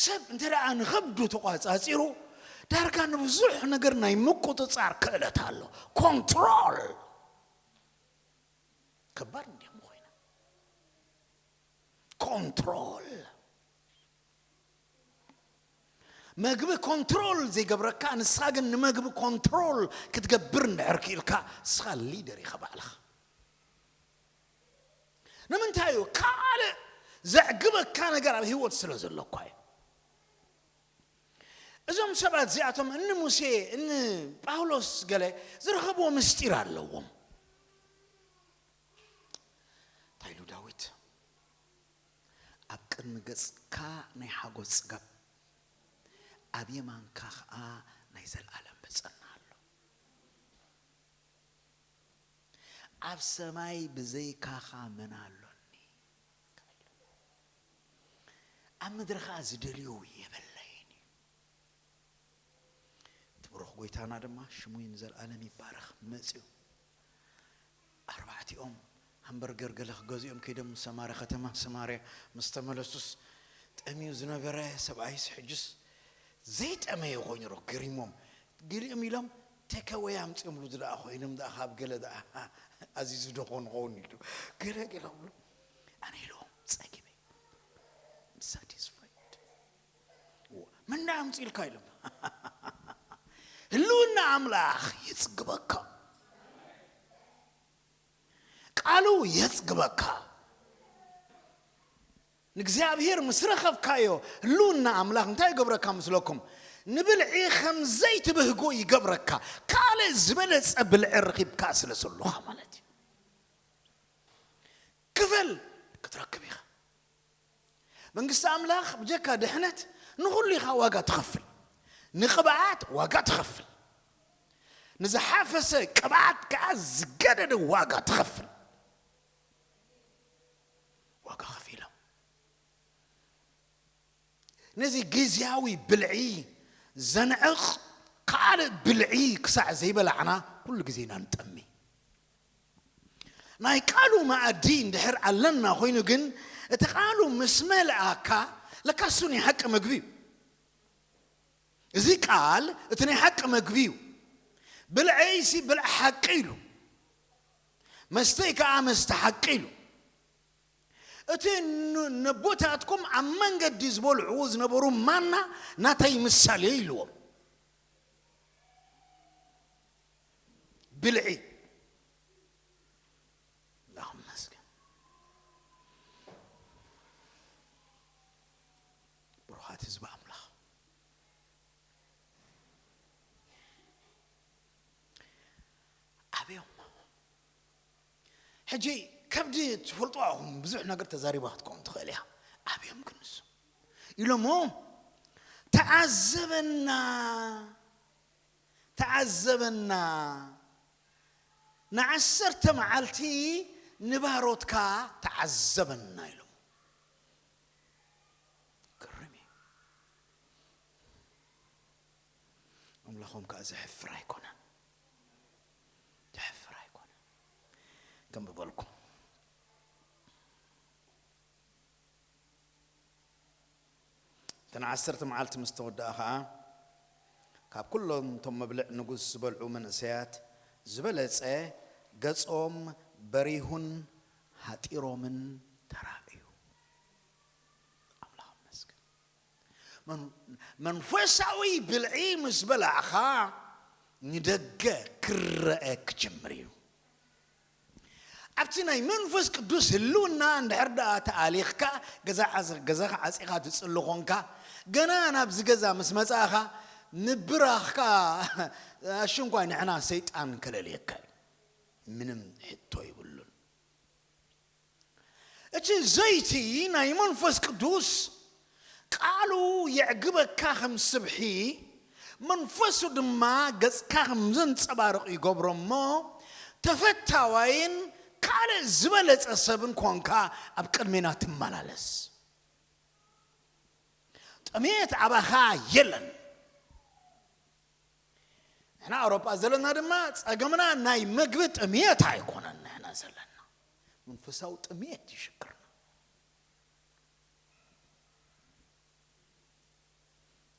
ሰብ እንተ ደኣ ንኸብዱ ተቋጻጺሩ ዳርጋ ንብዙሕ ነገር ናይ ምቁጽጻር ክእለት ኣሎ ኮንትሮል ከባድ እንዲም ኮይና ኮንትሮል መግቢ ኮንትሮል ዘይገብረካ፣ ንስኻ ግን ንመግቢ ኮንትሮል ክትገብር እንድሕር ክኢልካ፣ ንስኻ ሊደር ኢኻ ባዕልኻ። ንምንታይ እዩ? ካልእ ዘዕግበካ ነገር ኣብ ህይወት ስለ ዘሎ እኳ እዩ። እዞም ሰባት እዚኣቶም እኒ ሙሴ፣ እኒ ጳውሎስ ገለ ዝረኸብዎ ምስጢር ኣለዎም። እንታይ ኢሉ ዳዊት? ኣብ ቅድሚ ገጽካ ናይ ሓጎስ ጽጋብ፣ ኣብ የማንካ ኸኣ ናይ ዘለኣለም ብጽና ኣሎ። ኣብ ሰማይ ብዘይካኻ መን ኣሎኒ? ኣብ ምድሪ ኸኣ ዝደልዮ የብለይን እዩ። እቲ ብሩኽ ጐይታና ድማ ሽሙ ንዘለኣለም ይባረኽ። መጺኡ ኣርባዕቲኦም ሃምበርገር ገለ ክገዝኦም ከይዶም ሰማርያ ከተማ፣ ሰማርያ ምስ ተመለሱስ፣ ጠምዩ ዝነበረ ሰብኣይስ ሕጅስ ዘይጠመየ ኮይኑ ሮ-፣ ገሪሞም። ገሊኦም ኢሎም ቴከወይ ኣምጺኦምሉ ደኣ ኮይኖም ደኣ ካብ ገለ ደኣ ኣዚዙ ዶ ኾን ኾን ኢሉ። ገለ ገለ ብሉ ኣነ ኢሎም ጸጊበ። ሳቲስፋይድ። ምን ኣምጺልካ ኢሎም። ህልውና ኣምላኽ የጽግበካ። ቃሉ የጽግበካ። ንእግዚኣብሔር ምስ ረኸብካዮ ህልውና ኣምላኽ እንታይ ይገብረካ ምስለኩም? ንብልዒ ከም ዘይትብህጎ ይገብረካ። ካልእ ዝበለጸ ብልዒ ረኺብካ ስለ ዘለኻ ማለት እዩ። ክፈል ክትረክብ ኢኻ። መንግስቲ ኣምላኽ ብጀካ ድሕነት ንኹሉ ኢኻ ዋጋ ትኸፍል። ንቅብኣት ዋጋ ትኸፍል። ንዝሓፈሰ ቅብኣት ከኣ ዝገደደ ዋጋ ትኸፍል። ዋጋ ከፊሎም። ነዚ ግዝያዊ ብልዒ ዘንዕቕ ካልእ ብልዒ ክሳዕ ዘይበላዕና ኩሉ ግዜ ኢና ንጠሚ። ናይ ቃሉ መኣዲ እንድሕር ኣለና ኮይኑ ግን፣ እቲ ቃሉ ምስ መልኣካ፣ ለካ እሱ ናይ ሓቂ መግቢ እዩ። እዚ ቃል እቲ ናይ ሓቂ መግቢ እዩ። ብልዐይሲ ብልዒ ሓቂ ኢሉ፣ መስተይ ከኣ መስተ ሓቂ ኢሉ። እቲ ን-፣ ነቦታትኩም ኣብ መንገዲ ዝበልዕዎ ዝነበሩ ማና ናተይ ምሳሌ ኢልዎም። ብልዒ። ኣምላኽ ይመስገን። ብሩኻት ህዝቢ ኣምላኽ። ኣብዮም። ሕጂ ከብዲ ትፈልጡ ኣኹም፣ ብዙሕ ነገር ተዛሪባ ክትከውን ትኽእል እያ። ኣብዮም ክንሱ ኢሎሞ፣ "ተዓዘበና፣ ተዓዘበና፣ ንዓሰርተ መዓልቲ ንባሮትካ ተዓዘበና" ኢሎም። ግርም እዩ። ኣምላኾም ከኣ ዘሕፍር ኣይኮነን። ዘሕፍር ኣይኮነን። ከንብበልኩም። እተን ዓሰርተ መዓልቲ ምስ ተወድኣ ኸኣ፣ ካብ ኩሎም እቶም መብልዕ ንጉስ ዝበልዑ መንእሰያት ዝበለጸ ገጾም በሪሁን ሃጢሮምን ተራእዩ። ኣምላኽ ይመስገን። መን-፣ መንፈሳዊ ብልዒ ምስ በላዕኻ ንደገ ክረአ ክጅምር እዩ። ኣብቲ ናይ መንፈስ ቅዱስ ህልውና እንድሕር ደኣ ተኣሊኽካ፣ ገዛ ዓዘ-፣ ገዛኻ ዓጺኻ ትጽሊ ኾንካ፣ ገና ናብዚ ገዛ ምስ መጻእኻ፣ ንብራኽካ ኣሽንኳይ ንሕና ሰይጣን ከለልየካ እዩ። ምንም ሕቶ ይብሉን። እቲ ዘይቲ ናይ መንፈስ ቅዱስ ቃሉ የዕግበካ ከም ስብሒ፣ መንፈሱ ድማ ገጽካ ከም ዘንጸባርቕ ይገብሮ እሞ፣ ተፈታዋይን ካልእ ዝበለጸ ሰብን ኮንካ ኣብ ቅድሜና ትመላለስ። ጥሜት ኣባኻ የለን። ንሕና ኣውሮጳ ዘለና ድማ ጸገምና ናይ መግቢ ጥሜት ኣይኮነን። ንሕና ዘለና መንፈሳዊ ጥሜት ይሽግርና።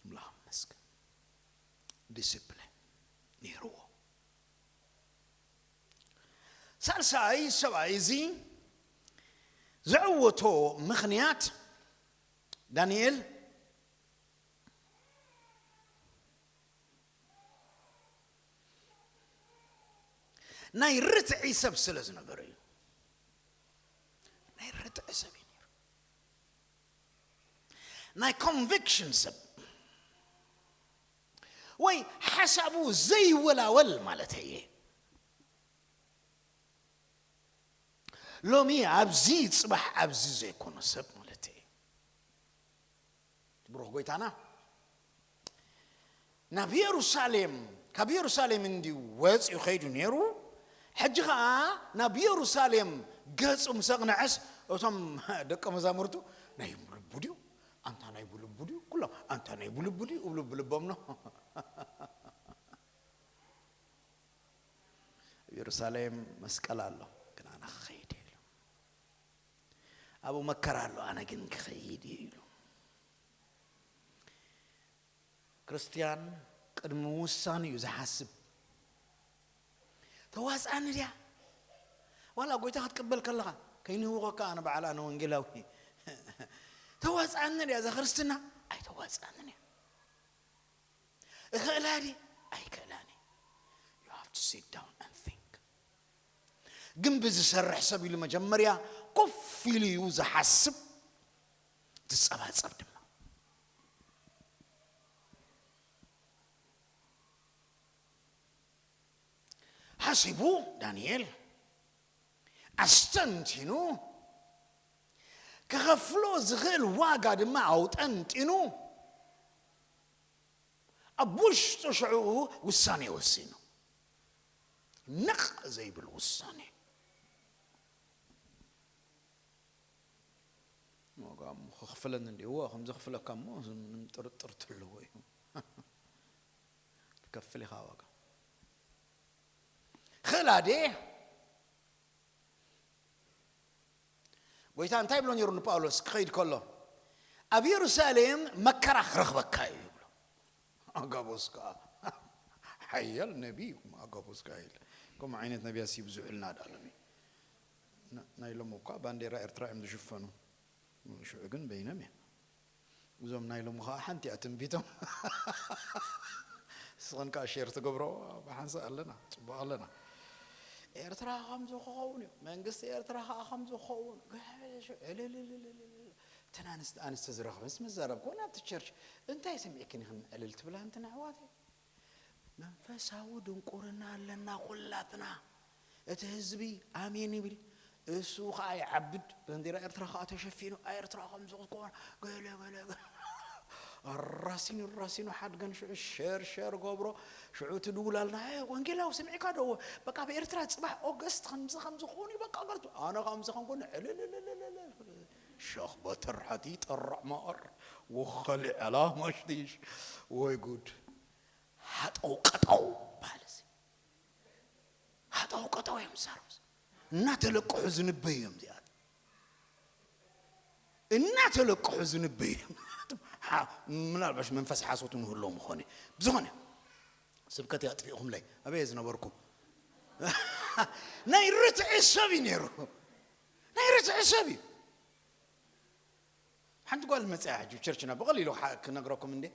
ኣምላኽ ይመስገን። ዲስፕሊን ነይርዎ። ሳልሳይ ሰብኣይ እዚ ዘዕወቶ ምኽንያት፣ ዳንኤል ናይ ርትዒ ሰብ ስለ ዝነበረ እዩ። ናይ ርትዒ ሰብ እዩ ነይሩ። ናይ ኮንቪክሽን ሰብ ወይ ሓሳቡ ዘይወላወል ማለት እየ። ሎሚ ኣብዚ ጽባሕ ኣብዚ ዘይኮነ ሰብ ማለት እየ። ብሩኽ ጎይታና ናብ የሩሳሌም፣ ካብ የሩሳሌም እንዲ ወፂኡ ከይዱ ነይሩ። ሕጂ ኸዓ ናብ የሩሳሌም ገፁ ምስ ኣቕንዐስ፣ እቶም ደቀ መዛሙርቱ፣ ናይ ብልቡ ድዩ? ኣንታ ናይ ብልቡ ድዩ? ኩሎም ኣንታ ናይ ብልቡ ድዩ? እብሉ ብልቦም ነው። ኣብ የሩሳሌም መስቀል ኣሎ፣ ግን ኣነ ክኸይድ እየ ኢሉ። ኣብኡ መከራ ኣሎ፣ ኣነ ግን ክኸይድ እየ ኢሉ። ክርስትያን ቅድሚ ምውሳን እዩ ዝሓስብ። ተዋፅኣኒ ድያ? ዋላ ጎይታ ክትቅበል ከለኻ ከይንህውኸካ፣ ኣነ በዓል፣ ኣነ ወንጌላዊ። ተዋፅኣኒ ድያ እዛ ክርስትና? ኣይተዋፅኣንን እያ። እኽእላ ድየ? ኣይክእላን እየ። You have to sit down and think. ግንቢ ዝሰርሕ ሰብ ኢሉ መጀመርያ ኮፍ ኢሉ እዩ ዝሓስብ፣ ዝጸባጸብ ድማ። ሓሲቡ ዳንኤል፣ ኣስተንቲኑ፣ ክኸፍሎ ዝኽእል ዋጋ ድማ ኣውጠንጢኑ፣ ኣብ ውሽጡ ሽዕኡ ውሳኔ ወሲኑ። ነቕ ዘይብል ውሳኔ። ዋጋ እሞ ክኽፍለኒ እንዲ፣ እወ፣ ከም ዘኽፍለካ እሞ ምንም ጥርጥር ትህልዎ እዩ። ትከፍል ኢኻ ዋጋ። ኽእላ ድየ? ጎይታ እንታይ ይብሎ ነይሩ ንጳውሎስ ክኸይድ ከሎ? ኣብ የሩሳሌም መከራ ክረኽበካ እዩ ይብሎ። ኣጋቦስ ከኣ ሓያል ነቢ እዩ፣ ኣጋቦስ ከኣ ኢለ። ከምኡ ዓይነት ነቢያት ይብዝሑልና ዳ ሎሚ። ና-፣ ናይ ሎሚ እኳ ባንዴራ ኤርትራ እዮም ዝሽፈኑ። ሽዑ ግን በይኖም እዮም። እዞም ናይ ሎሚ ኸዓ ሓንቲ እያ ትንቢቶም። ንስኽን ከኣ ሼር ትገብሮ ብሓንሳእ ኣለና፣ ጽቡቕ ኣለና። ኤርትራ ከምዚ ክኸውን እዩ፣ መንግስቲ ኤርትራ ኸዓ ከምዚ ክኸውን፣ ዕልልልልልል። እተን ኣንስቲ፣ ኣንስቲ ዝረኽበስ ምስ ዘረብኩ ናብቲ ቸርች፣ "እንታይ ሰሚዕክን ኢኽን ዕልል ትብላ እንትን ኣሕዋተይ?" መንፈሳዊ ድንቁርና ኣለና ኩላትና። እቲ ህዝቢ ኣሜን ይብል፣ እሱ ኸዓ ይዓብድ፣ ባንዴራ ኤርትራ ኸዓ ተሸፊኑ፣ "ኣይ ኤርትራ ከምዚ ክትኮን፣ ገለ፣ ገለ፣ ገለ." ኣራሲኑ፣ ኣራሲኑ፣ ሓድገን ሽዑ ሸር፣ ሸር ገብሮ፣ ሽዑ ትድውላልና፣ "ኣይ ወንጌላዊ ሰሚዕካ ዶ? በቃ ኣብ ኤርትራ ጽባሕ ኦገስት ከምዚ፣ ከምዚ ክኾን እዩ፣ በቃ ገርቱ." ኣነ ከምዚ ከምኮነ፣ ዕልልልልልልል። ሸኽ በትር ሓቲ ጠራዕ ማር፣ ወኸሊ ዕላ ማሽቲሽ። ወይ ጉድ። ሃጠው ቀጠው በሃል እዚ። ሃጠው ቀጠው እዮም ዝዛረቡ። እናተለቅሑ ዝንበዩ እዮም እዚኣት። እናተለቅሑ ዝንበዩ እዮም። ሓ-፣ ምናልባሽ መንፈስ ሓሶት ንህሎ ምኾነ። ብዝኾነ፣ ስብከት ኣጥፊእኹምለይ። ኣበይ ዝነበርኩም? ናይ ርትዒ ሰብ እዩ ነይሩ። ናይ ርትዒ ሰብ እዩ። ሓንቲ ጓል መጽያ ሕጂ ቸርችና ብቐሊሉ ክሓ-፣ ክነግረኩም እንዴ።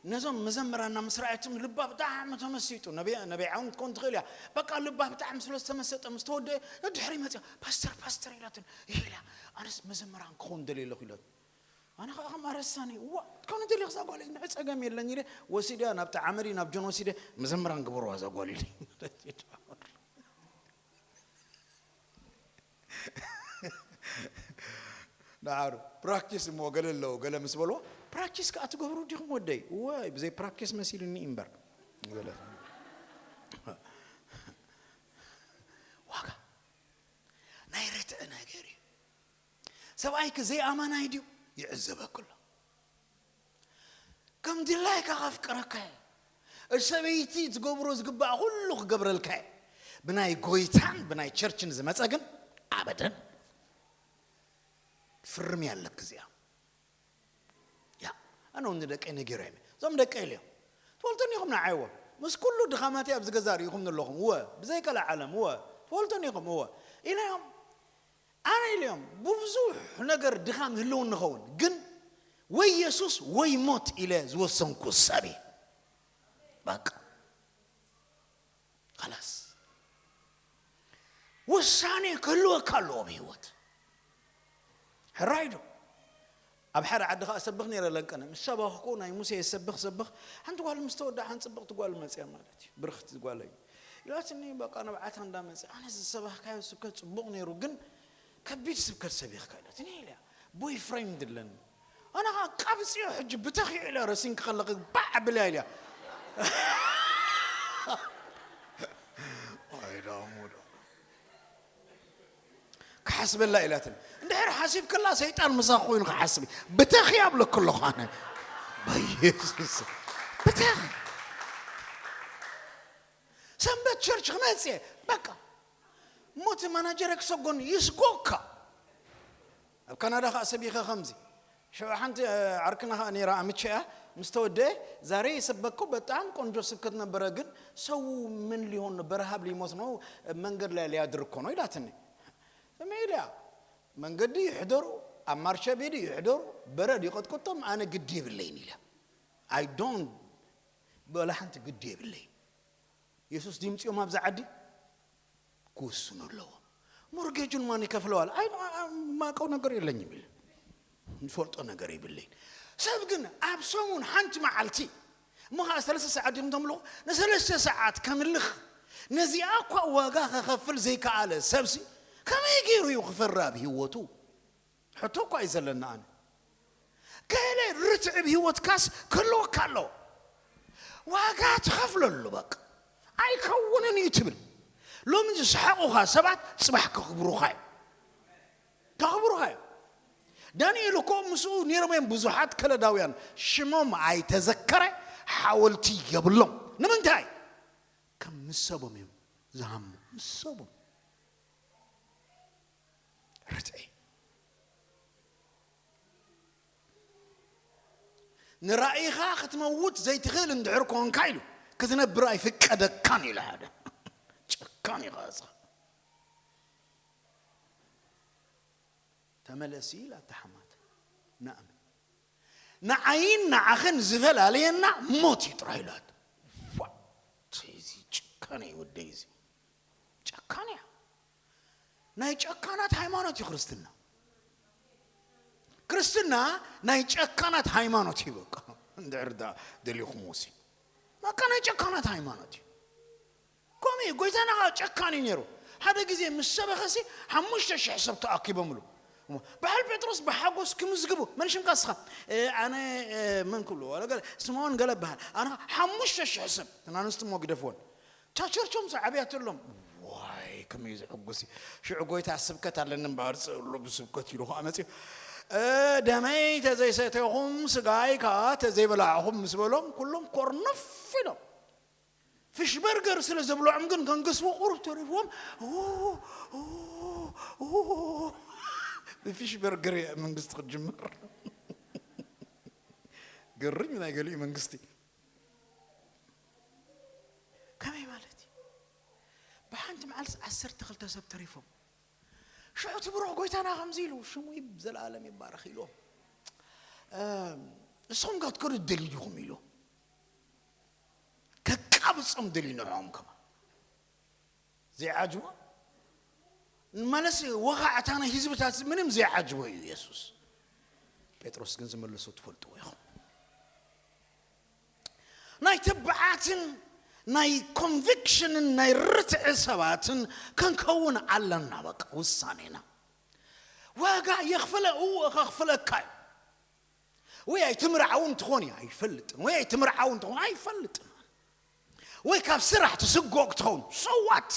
ነዞም መዘምራና ምስ ረኣየትም ልባ ብጣዕሚ ተመሲጡ። ነቢያ፣ ነቢያ ዓውን ክትኮን ትኽእል እያ። በቃ ልባ ብጣዕሚ ስለ ዝተመሰጠ ምስ ተወደአ ንድሕሪ መጽያ፣ "ፓስተር፣ ፓስተር" ኢላትን፣ ኢላ፣ "ኣነስ መዘምራን ክኸውን ደልየ ኣለኹ" ኢላት። ኣነ ኸዓ ከም ኣረሳኒ፣ "ዋ፣ ክትኮን ደልየ እዛ ጓል፣ ንዕ ጸገም የለን" ኢለ፣ ወሲድያ ናብቲ ዓመዲ፣ ናብ ጆን ወሲደ፣ "መዘምራን ግበርዋ እዛ ጓል" ኢለ። ደሓሩ ፕራክቲስ እሞ ገለ ኣለዎ፣ ገለ ምስ በልዎ፣ "ፕራክቲስ ከኣ ትገብሩ ዲኹም ወደይ?" "እዋይ፣ ብዘይ ፕራክቲስ መሲሉኒ እምበር" በለ። ዋጋ ናይ ርትዒ ነገር እዩ። ሰብኣይኪ ዘይኣማናይ ድዩ? ይዕዘበኪ ኣሎ። ከም ድላይካ ከፍቅረካ እየ። ሰበይቲ ትገብሮ ዝግባእ ኩሉ ክገብረልካ እየ። ብናይ ጎይታን ብናይ ቸርችን ዝመጸ ግን ኣበደን። ፍርምያ ኣለኪ እዚኣ። ያ፣ ኣነ እውን ንደቀይ ነጊረ እየ። እዞም ደቀይ ኢለዮም። ትፈልጡኒ ኢኹም ንዓይ እወ። ምስ ኩሉ ድኻማተይ ኣብዚ ገዛ ርኢኹምኒ ኣለኹም እወ። ብዘይ ካልእ ዓለም እወ። ትፈልጡኒ ኢኹም እወ። ኢለዮም። ኣነ ኢለዮም፣ ብብዙሕ ነገር ድኻም ህልው ንኸውን፣ ግን ወይ የሱስ ወይ ሞት ኢለ ዝወሰንኩ ሰብ እየ። በቃ። ኸላስ። ውሳኔ ክህልወካ ኣለዎ ኣብ ህይወት። ሕራይ ዶ? ኣብ ሓደ ዓዲ ኸዓ ሰብኽ ነይረ ለንቀነ። ምስ ሰባኽኩ ናይ ሙሴ የሰብኽ ሰብኽ፣ ሓንቲ ጓል ምስ ተወድኣ ሓንቲ ጽብቕቲ ጓል መጽያ ማለት እዩ። ብርኽቲ ጓል እዩ። ኢላትኒ በቃ ንብዓታ እንዳመጽያ፣ ኣነ ዝሰባኽካዮ ስብከት ጽቡቕ ነይሩ፣ ግን ከቢድ ስብከት ሰቢኽካ ኢላትኒ ኢለያ። ቦይፍሬንድ ኣለኒ። ኣነ ኸዓ ቃብጽዮ ሕጂ ብተኺ ኢለ ረሲንኪ ከለኺ ባዕ ብልያ ኢለያ። ኣይዳ ሙዶ። ክሓስበላ ኢላትን። እንድሕር ሓሲብክላ ሰይጣን ምሳኽ ኮይኑ ክሓስብ እዩ። ብተኺ ኣብለኩ ኣለኹ ኣነ። በኢየሱስ። ብተኺ። ሰንበት ቸርች ክመጽእ በቃ። ሞቲ ማናጀረ ክሰጎን ይስጎካ። ኣብ ካናዳ ኸዓ ሰቢኸ ከምዚ። ሽዑ ሓንቲ፣ እ፣ ዓርክና ኸዓ ነይራ ኣምቸያ ምስ ተወደአ ዛሬ የሰበከው በጣም ቆንጆ ስብከት ነበረ፣ ግን ሰው ምን ሊሆን ነው? በረሃብ ሊሞት ነው፣ መንገድ ላይ ሊያድር እኮ ነው ኢላትኒ። ስምዒ ኢለያ፣ መንገዲ ይሕደሩ፣ ኣብ ማርሸ ቤዲ ይሕደሩ፣ በረድ ይቐጥቅጦም፣ ኣነ ግዲ የብለይን ኢለ። I don't፣ በላ ሓንቲ ግዲ የብለይን። የሱስ ድምፅኦም ኣብዚ ዓዲ ክውስኑ ኣለዎም። ሞርጌጁን ማን ይከፍለዋል? ኣይ፣ አ-፣ አ-፣ ማቀው ነገር የለኝም ኢለ። ዝፈልጦ ነገር የብለይን። ሰብ ግን ኣብ ሰሙን ሓንቲ መዓልቲ፣ እሞ ኸዓ ሰለስተ ሰዓት ዲኹም ተምልኹ? ንሰለስተ ሰዓት ከምልኽ፣ ነዚኣ እኳ ዋጋ ከኸፍል ዘይከኣለ ሰብሲ፣ ከመይ ገይሩ እዩ ክፈሪ ኣብ ህይወቱ? ሕቶ እኳ እዩ ዘለና ኣነ። ገለ ርትዒ ኣብ ህይወትካስ ክህልወካ ኣለዎ። ዋጋ ትኸፍለሉ በቃ። ኣይከውንን እዩ ትብል። ሎሚ ዝሰሓቑኻ ሰባት ጽባሕ ከኽብሩኻ እዩ። ከኽብሩኻ እዩ። ዳንኤል እኮ ምስኡ ነይሮም እዮም ብዙሓት ከለዳውያን። ሽሞም ኣይተዘከረ፣ ሓወልቲ የብሎም። ንምንታይ? ከም ምሰቦም እዮም ዝሃሙ። ምሰቦም። ርትዒ። ንራእይኻ ክትመውት ዘይትኽእል እንድሕር ኮንካ ኢሉ፣ ክትነብር ኣይፍቀደካን ኢሉ ሓደ። ጨካን ኢኻ እዛ። ተመለሲ ኢላ እታ ሓማት። ንኣምን። ንዓይን ንዓኽን ዝፈላለየና ሞት እዩ ጥራይ ኢላት። ዋ፣ እዚ ጭካነ እዩ ወደይ እዚ። ጨካን እያ። ናይ ጨካናት ሃይማኖት እዩ ክርስትና። ክርስትና ናይ ጨካናት ሃይማኖት እዩ በቃ። እንድሕር ዳ ደሊኹም ወሲ። በቃ ናይ ጨካናት ሃይማኖት እዩ። ከምኡ እዩ። ጎይታና ኸዓ ጨካን እዩ ነይሩ። ሓደ ግዜ ምስ ሰበኸሲ ሓሙሽተ ሽሕ ሰብ ተኣኪቦምሉ። እሞ በዓል ጴጥሮስ ብሓጎስ ክምዝግቡ፣ "መን ሽምካ እስኻ?" "እ፣ ኣነ፣ እ፣ መን ክብሉ?" ዋላ ገለ፣ "ስምዖን ገለ እበሃል። ኣነ ኸዓ ሓሙሽተ ሽሕ ሰብ፣ እተን ኣንስቲ እሞ ግደፍወን። እታ ቸርቾም ዓብያትሎም." ዋይ፣ ከመይ ዘሐጉስ እዩ። ሽዑ ጎይታ ስብከት ኣለኒ እምበኣር ጽእሉ ብስብከት ኢሉ ኸዓ መጺኡ፣ "እ፣ ደመይ ተዘይሰተኹም፣ ስጋይ ከኣ ተዘይበላዕኹም" ምስ በሎም፣ ኩሎም ኮርነፍ ኢሎም። ፊሽ በርገር ስለ ዘብልዖም ግን ከንገስዎ ቁሩብ ተሪፍዎም። ኡ፣ ኡ፣ ኡ። ብፊሽ በርገር እያ መንግስቲ ክትጅምር። ገርም እዩ ናይ ገሊኡ መንግስቲ። ከመይ ማለት እዩ? ብሓንቲ መዓልቲ ዓሰርተ ክልተ ሰብ ተሪፎም። ሽዑ እቲ ብሩኽ ጎይታና ከምዚ ኢሉ፣ "ሽሙ ይብ-፣ ዘለኣለም ይባረኽ" ኢልዎም። "እም፣ ንስኹም ከ ክትከዱ ትደልዩ ዲኹም?" ኢሉ። ከቃብጾም ደልዩ ንዕኦም ከማ። ዘይዓጅቦ? ማለት ወኻዕታ ናይ ህዝብታት ምንም ዘይዓጅቦ እዩ የሱስ። ጴጥሮስ ግን ዝመለሶ ትፈልጥዎ ኢኹም። ናይ ትብዓትን ናይ ኮንቪክሽንን ናይ ርትዒ ሰባትን ክንከውን ኣለና። በቃ ውሳኔና ዋጋ የኽፍለ፣ እዎ ከኽፍለካ እዩ። ወይ ኣይትምርዓውን ትኾን እዩ፣ ኣይፈልጥን። ወይ ኣይትምርዓውን ትኾን፣ ኣይፈልጥን። ወይ ካብ ስራሕ ትስጎግ ትኸውን፣ so what?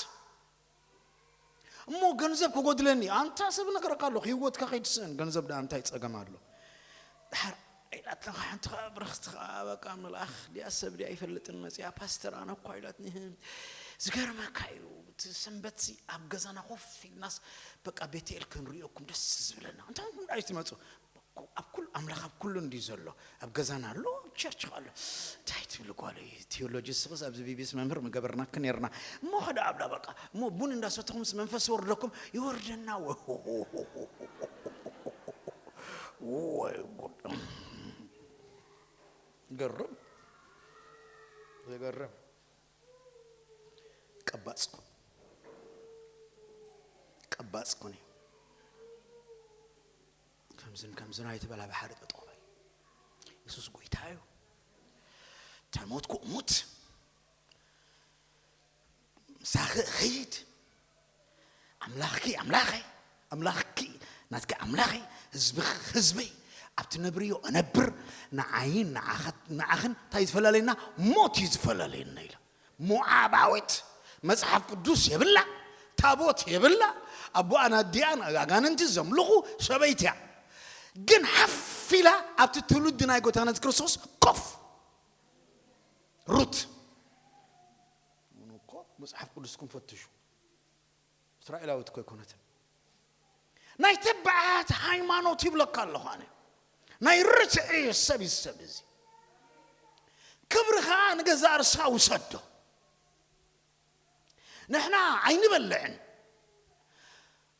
እሞ ገንዘብ ክጎድለኒ፣ ኣንታ ሰብ እነግረካ ኣለኹ፣ ህይወትካ ከይትስእን፣ ገንዘብ ደኣ እንታይ ጸገም ኣሎ? ድሓር ኢላትና ሓንቲ ኸዓ ብርኽቲ ኸዓ በቃ መልኣኽ ድያ ሰብ ድያ ኣይፈልጥን መጺኣ፣ "ፓስተር ኣነ እኳ" ኢላትኒ። ዝገርመካ እዩ፣ እቲ ሰንበትሲ ኣብ ገዛና ኮፍ ኢልናስ በቃ ቤተኤል ክንሪኦኩም ደስ ዝብለና። እንታይ ኹም ዳይ ትመጹ? ኣብ ኩሉ ኣምላኽ ኣብ ኩሉ እንድዩ ዘሎ። ኣብ ገዛና ኣሎ፣ ኣብ ቸርች ኣሎ። እንታይ ትብሉ ጓለይ? ቲዮሎጂ ስኽስ ኣብዚ ቢቢስ መምህር ምገበርናኪ ነርና። እሞ ኸዳ ኣብላ በቃ። እሞ ቡን እንዳሰተኹምስ መንፈስ ይወርደኩም? ይወርደና። ወ-፣ ወይ ጉድ። ገርም። ዘገርም። ቀባጽ። ባጽ ኩኒ። ከምዝን ከምዝን ኣይትበል፣ ኣብ ሓደ ጠጠው በል። የሱስ ጎይታ እዩ። ተሞትኩ እሙት። ምሳኺ እኸይድ። ኣምላኽኪ ኣምላኸይ፣ ኣምላኽኪ ናትኪ ኣምላኸይ፣ ህዝብኺ ህዝበይ፣ ኣብ ትነብርዮ እነብር። ንዓይን ንዓኸት-፣ ንዓኽን እንታይ ዝፈላለየና? ሞት እዩ ዝፈላለየና ኢላ። ሞዓባዊት፣ መጽሓፍ ቅዱስ የብላ፣ ታቦት የብላ፣ ኣቦኣን ኣዲኣን ኣጋንንቲ ዘምልኹ ሰበይቲ እያ። ግን ሓፍ ኢላ ኣብቲ ትውልዲ ናይ ጎይታና የሱስ ክርስቶስ ኮፍ። ሩት ምኑ እኮ መጽሓፍ ቅዱስኩም ፈትሹ። እስራኤላዊት እኮ ኣይኮነትን። ናይ ተባዓት ሃይማኖት ይብለካ ኣለኹ ኣነ። ናይ ርትዒ ሰብ እዩ ሰብ እዚ። ክብሪ ኸኣ ንገዛእ ርእሳ ውሰዶ። ንሕና ኣይንበልዕን።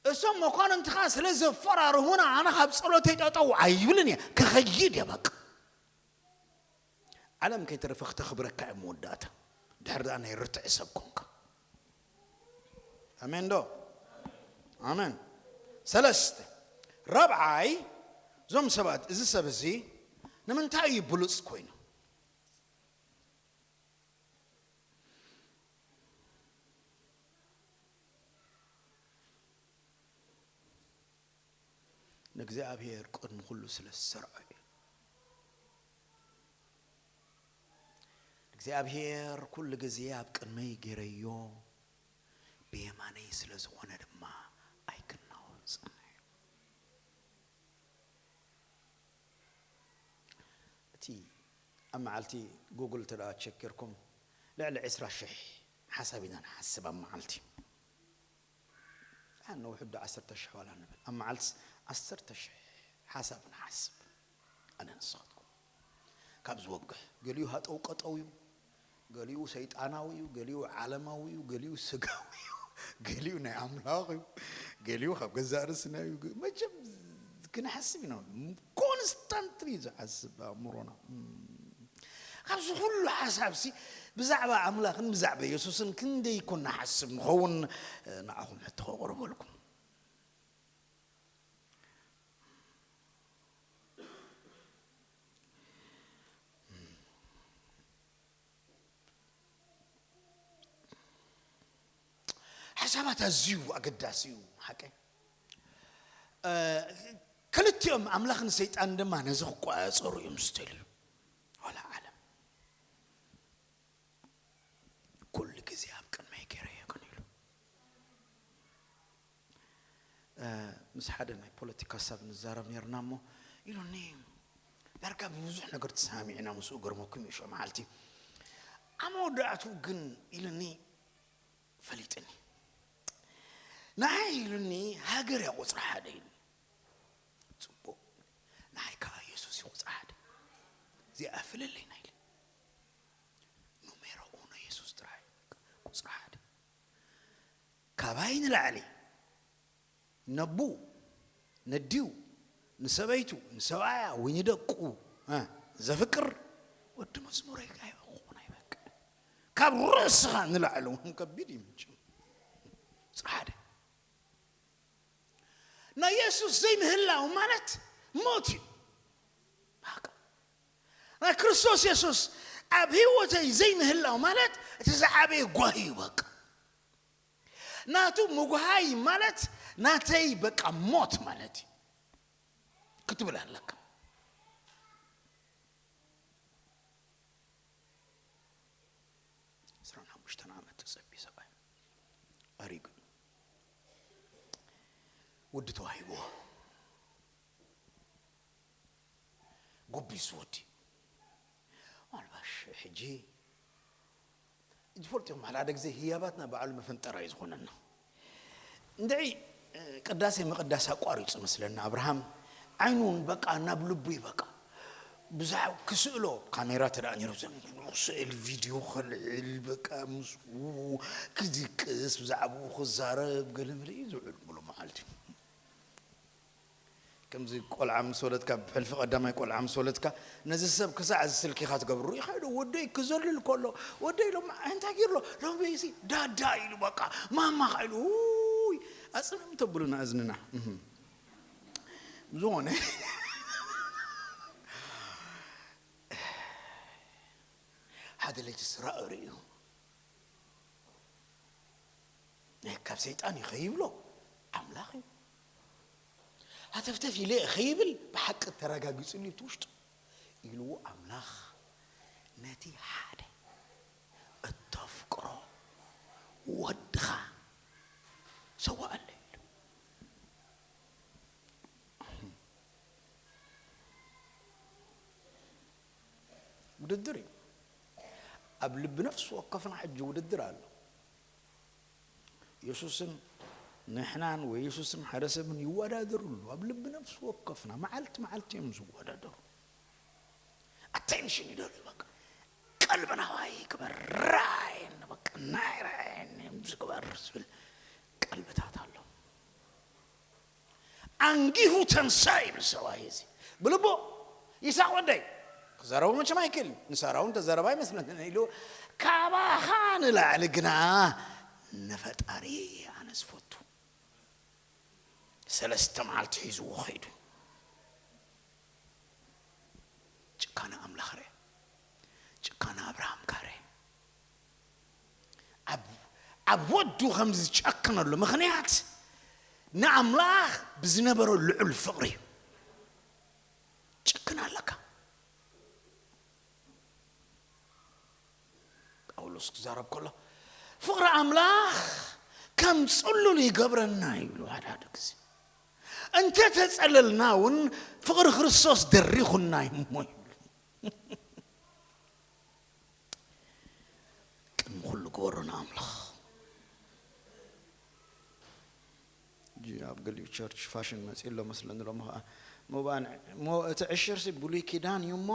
እሶም መኳንንትኻ ስለ ዘፈራርሁና ኣነ ካብ ጸሎተይ ጠጠው ኣይብልን እየ። ክኸይድ እየ በቃ። ዓለም ከይተረፈ ክተኽብረካ እዮም መወዳእታ። ድሕር ደኣ ናይ ርትዒ ሰብ ኮንካ። ኣሜን ዶ? ኣሜን። ሰለስተ። ራብዓይ፣ እዞም ሰባት፣ እዚ ሰብ እዚ ንምንታይ እዩ ብሉጽ ኮይኑ? ንእግዚኣብሔር ቅድሚ ኩሉ ስለ ዝሰርዖ እዩ። እግዚኣብሔር ኩሉ ግዜ ኣብ ቅድመይ ገይረዮ፣ ብየማነይ ስለ ዝኾነ ድማ ኣይክናወጽን እዩ። እቲ ኣብ መዓልቲ ጉግል እንተ ደኣ ቸክ ጌርኩም፣ ልዕሊ ዕስራ ሽሕ ሓሳብ ኢና ንሓስብ ኣብ መዓልቲ። ኣነ ውሕዱ ዓሰርተ ሽሕ ዋላ ንብል፣ ኣብ መዓልቲ ዓሰርተ ሽሕ ሓሳብ ንሓስብ። ኣነ ንስኻትኩም ካብ ዝወግሕ፣ ገሊኡ ሃጠው ቀጠው እዩ፣ ገሊኡ ሰይጣናዊ እዩ፣ ገሊኡ ዓለማዊ እዩ፣ ገሊኡ ስጋዊ እዩ፣ ገሊኡ ናይ ኣምላኽ እዩ፣ ገሊኡ ካብ ገዛእ ርእስና እዩ። መቸም ክንሓስብ ኢና። ኮንስታንትሊ ዝሓስብ ኣእምሮና። እም፣ ካብዚ ኩሉ ሓሳብሲ ብዛዕባ ኣምላኽን ብዛዕባ የሱስን ክንደይ ኮን ንሓስብ ንኸውን? ንዓኹም ሕቶ ከቕርበልኩም። ሓሳባት ኣዝዩ ኣገዳሲ እዩ ሓቀይ። እ፣ ክልቲኦም ኣምላኽን ሰይጣን ድማ ነዚ ክቆጻጸሩ እዮም ዝደልዩ። ዋላ ዓለም ኩሉ ግዜ ኣብ ቅድመይ ገይረዮ ግን ኢሉ። እ፣ ምስ ሓደ ናይ ፖለቲካ ሰብ ንዛረብ ነርና እሞ ኢሉኒ፣ ዳርጋ ብብዙሕ ነገር ተሰማሚዕና ምስኡ፣ ገርመኩም እዩ፣ ሸው መዓልቲ። ኣብ መወዳእትኡ ግን ኢሉኒ፣ ፈሊጥኒ። ንዓይ ኢሉኒ፣ ሃገር እያ ቁጽሪ ሓደ ኢሉኒ። ጽቡቕ። ንዓይ ከኣ የሱስ እዩ ቁጽሪ ሓደ። እዚኣ ፍለለይና ኢለ። ኑሜሮ ኡኖ የሱስ ጥራይ ቁጽሪ ሓደ። ካባይ ንላዕሊ ነቡ፣ ነዲኡ፣ ንሰበይቱ፣ ንሰብኣያ ወይ ንደቁ፣ እ፣ ዘፍቅር ወዲ መዝሙረይ ኣይበቁን፣ ኣይበቅዕን። ካብ ርእስኻ ንላዕሊ እውን ከቢድ እዩ መቸም። ቁጽሪ ሓደ። ናይ የሱስ ዘይምህላው ማለት ሞት እዩ። በቃ። ናይ ክርስቶስ የሱስ ኣብ ህይወተይ ዘይምህላው ማለት እቲ ዝዓበየ ጓሂ እዩ። በቃ። ናቱ ምጉሃይ ማለት ናተይ በቃ ሞት ማለት እዩ ክትብል ኣለካ። ዕስራን ሓሙሽተን ዓመት ተጸቢ ሰብኣይ ኣሪጉ። ወዲ ተዋሂብዎ። ጎቢስ ወዲ። ኣልባሽ ሕጂ ትፈልጡ ኢኹም፣ ሓደ ሓደ ግዜ ህያባትና ባዕሉ መፈንጠራ እዩ ዝኾነና። እንድዒ፣ እ፣ ቅዳሴ ምቕዳስ ኣቋሪጹ መስለና ኣብርሃም። ዓይኑ በቃ ናብ ልቡ እዩ በቃ። ብዛዕባ ክስእሎ፣ ካሜራ ተደኣ ነይሩ ዘን ስእል ቪድዮ ከልዕል በቃ ምስኡ ክድቅስ ብዛዕባኡ ክዛረብ ገለ መለ እዩ ዝውዕል ሙሉ መዓልቲ። ከምዚ ቆልዓ ምስ ወለድካ፣ ብሕልፊ ቀዳማይ ቆልዓ ምስ ወለድካ፣ ነዚ ሰብ ክሳዕ እዚ ስልኪኻ ትገብሩ ኢኻ ኢሉ፣ ወደይ ክዘልል ከሎ፣ ወደይ ሎም እንታይ ገይርሎ? ሎሚ ሲ ዳዳ ኢሉ በቃ፣ ማማ ኢሉ፣ ውይ፣ ኣጽምም ተብሉና እዝንና። እህ። ዝኾነ ሓደ ልጅ ስራ ርእዩ፣ ናይ ካብ ሰይጣን እዩ ኸይብሎ፣ ኣምላኽ እዩ። ሃተፍተፍ ኢለ እየ ኸይብል፣ ብሓቂ ተረጋጊጹሉ እቲ ውሽጡ ኢልዎ፣ ኣምላኽ ነቲ ሓደ እተፍቅሮ ወድኻ ሰዋኣለይ ኢሉ። ውድድር እዩ። ኣብ ልቢ ነፍሲ ወከፍና ሕጂ ውድድር ኣሎ። የሱስን ንሕናን ወይ የሱስን ሓደ ሰብን ይወዳደሩሉ። ኣብ ልቢ ነፍሲ ወከፍና መዓልቲ መዓልቲ እዮም ዝወዳደሩ። ኣቴንሽን ይደልዩ። በቃ ቀልቢ ናባይ ግበር፣ ራእየን በቃ ናይ ራእየን እዮም ዝግበር ዝብል ቀልብታት ኣሎ። ኣንጊሁ ተንሳ ይብል ሰብኣይ እዚ ብልቦ። ይሳቅ ወደይ ክዛረቡ መቸም ኣይክእል፣ ንሳራ እውን ተዛረባ ኣይመስለንን ኢሉ፣ ካባኻ ንላዕሊ ግና ንፈጣሪ ኣነ ዝፈቱ። ሰለስተ መዓልቲ ሒዝዎ ኸይዱ። ጭካነ ኣምላኽ ርአ፣ ጭካነ ኣብርሃም ካረ። ኣብ፣ ኣብ ወዱ ከም ዝጨክነሉ ምኽንያት ንኣምላኽ ብዝነበሮ ልዑል ፍቕሪ እዩ። ጭክን ኣለካ። ጳውሎስ ክዛረብ ከሎ፣ ፍቕሪ ኣምላኽ ከም ጽሉል ይገብረና ይብሉ ሓደ ሓደ ግዜ። እንተ ተጸለልና እውን ፍቕሪ ክርስቶስ ደሪኹና እዩ እሞ ይብሉ። ቅድሚ ኩሉ ግበሮ ንኣምላኽ። ሕጂ ኣብ ገሊኡ ቸርች ፋሽን መጺኡ ኣሎ መስለኒ ሎሚ ኸዓ። ሞባን-፣ ሞ-፣ እቲ ዕሽርሲ ብሉይ ኪዳን እዩ እሞ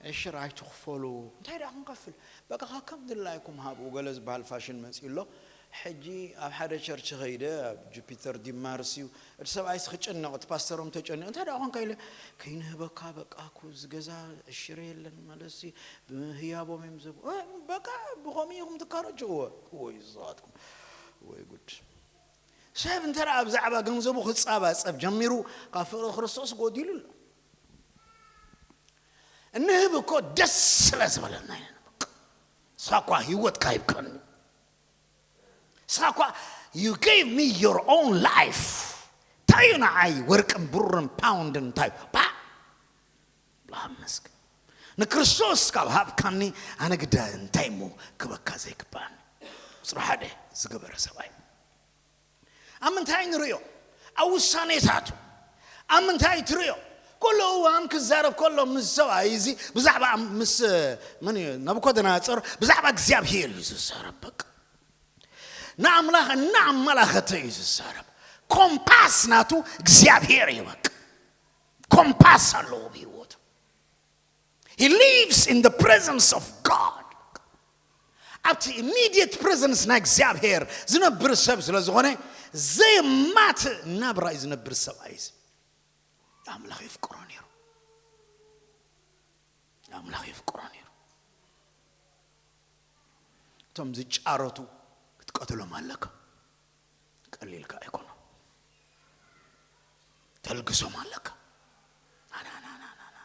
ዕሽር ኣይትኽፈሉ። እንታይ ደኣ ክንከፍል? በቃ ከም ድላይኩም ሃብኡ ገለ ዝበሃል ፋሽን መጺኡ ኣሎ። ሕጂ ኣብ ሓደ ቸርች ኸይደ፣ ኣብ ጁፒተር ዲማርስ እዩ። እቲ ሰብኣይስ ክጭነቕ፣ እቲ ፓስተሮም ተጨኒቑ፣ እንታይ ደኣ ኾንካ ኢለ፣ ከይንህበካ በቃ እኮ እዚ ገዛ ዕሽር የለን ማለትሲ፣ ብህያቦም እዮም ዘብ-፣ እ፣ በቃ ብኸምኡ ኢኹም ትካረጅ። እወ፣ ወይ ንስኻትኩም፣ ወይ ጉድ። ሰብ እንተ ደኣ ብዛዕባ ገንዘቡ ክጻባጸብ ጀሚሩ፣ ካብ ፍቕሪ ክርስቶስ ጎዲሉ ኣሎ። እንህብ እኮ ደስ ስለ ዝበለና ኢና። ሳኳ ህይወትካ ሂብካኒ። ሳኳ you gave me your own life። እንታይ እዩ ንዓይ ወርቅን ብሩርን ፓውንድን እንታይ እዩ? ባ-፣ ብላ መስክ-፣ ንክርስቶስ ካብ ሃብካኒ ኣነ ግዳ እንታይ እሞ ክበካ ዘይግባኣኒ። ቁጽሪ ሓደ ዝገበረ ሰብኣይ። ኣብ ምንታይ ንርእዮ? ኣብ ውሳኔታቱ። ኣብ ምንታይ ትርእዮ? ኩሉ እዋን ክዛረብ ከሎ ምስ ሰብኣይ እዚ ብዛዕባ ምስ፣ መን እዩ? ናቡኮደነጾር ብዛዕባ እግዚኣብሔር እዩ ዝዛረብ። በቃ ንኣምላኽ እናኣመላኸተ እዩ ዝዛረብ። ኮምፓስ ናቱ እግዚኣብሔር እዩ። በቃ ኮምፓስ ኣለዎ ብህይወቱ። He lives in the presence of God። ኣብቲ ኢሚድየት ፕሬዘንስ ናይ እግዚኣብሔር ዝነብር ሰብ ስለ ዝኾነ፣ ዘየማትእ ናብራ እዩ ዝነብር ሰብኣይ እዚ። ኣምላኽ የፍቅሮ ነይሩ። ኣምላኽ የፍቅሮ ነይሩ። እቶም ዝጫረቱ ክትቀትሎም ኣለካ። ቀሊልካ ኣይኮነ። ተልግሶም ኣለካ። ኣነ፣ ኣነ፣ ኣነ፣ ኣነ፣ ኣነ፣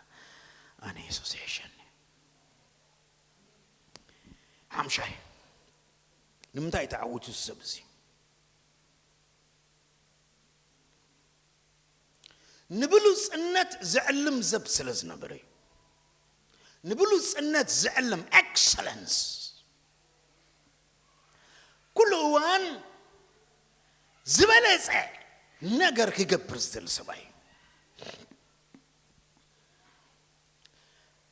ኣነ የሱስ ይሕሸኒ። ሓምሻይ፣ ንምንታይ ተዓዊቱ እዚ ሰብ እዚ? ንብሉጽነት ዝዕልም ሰብ ስለ ዝነበረ እዩ። ንብሉጽነት ዝዕልም፣ ኤክሰለንስ። ኩሉ እዋን ዝበለጸ ነገር ክገብር ዝደሊ ሰብኣይ እዩ።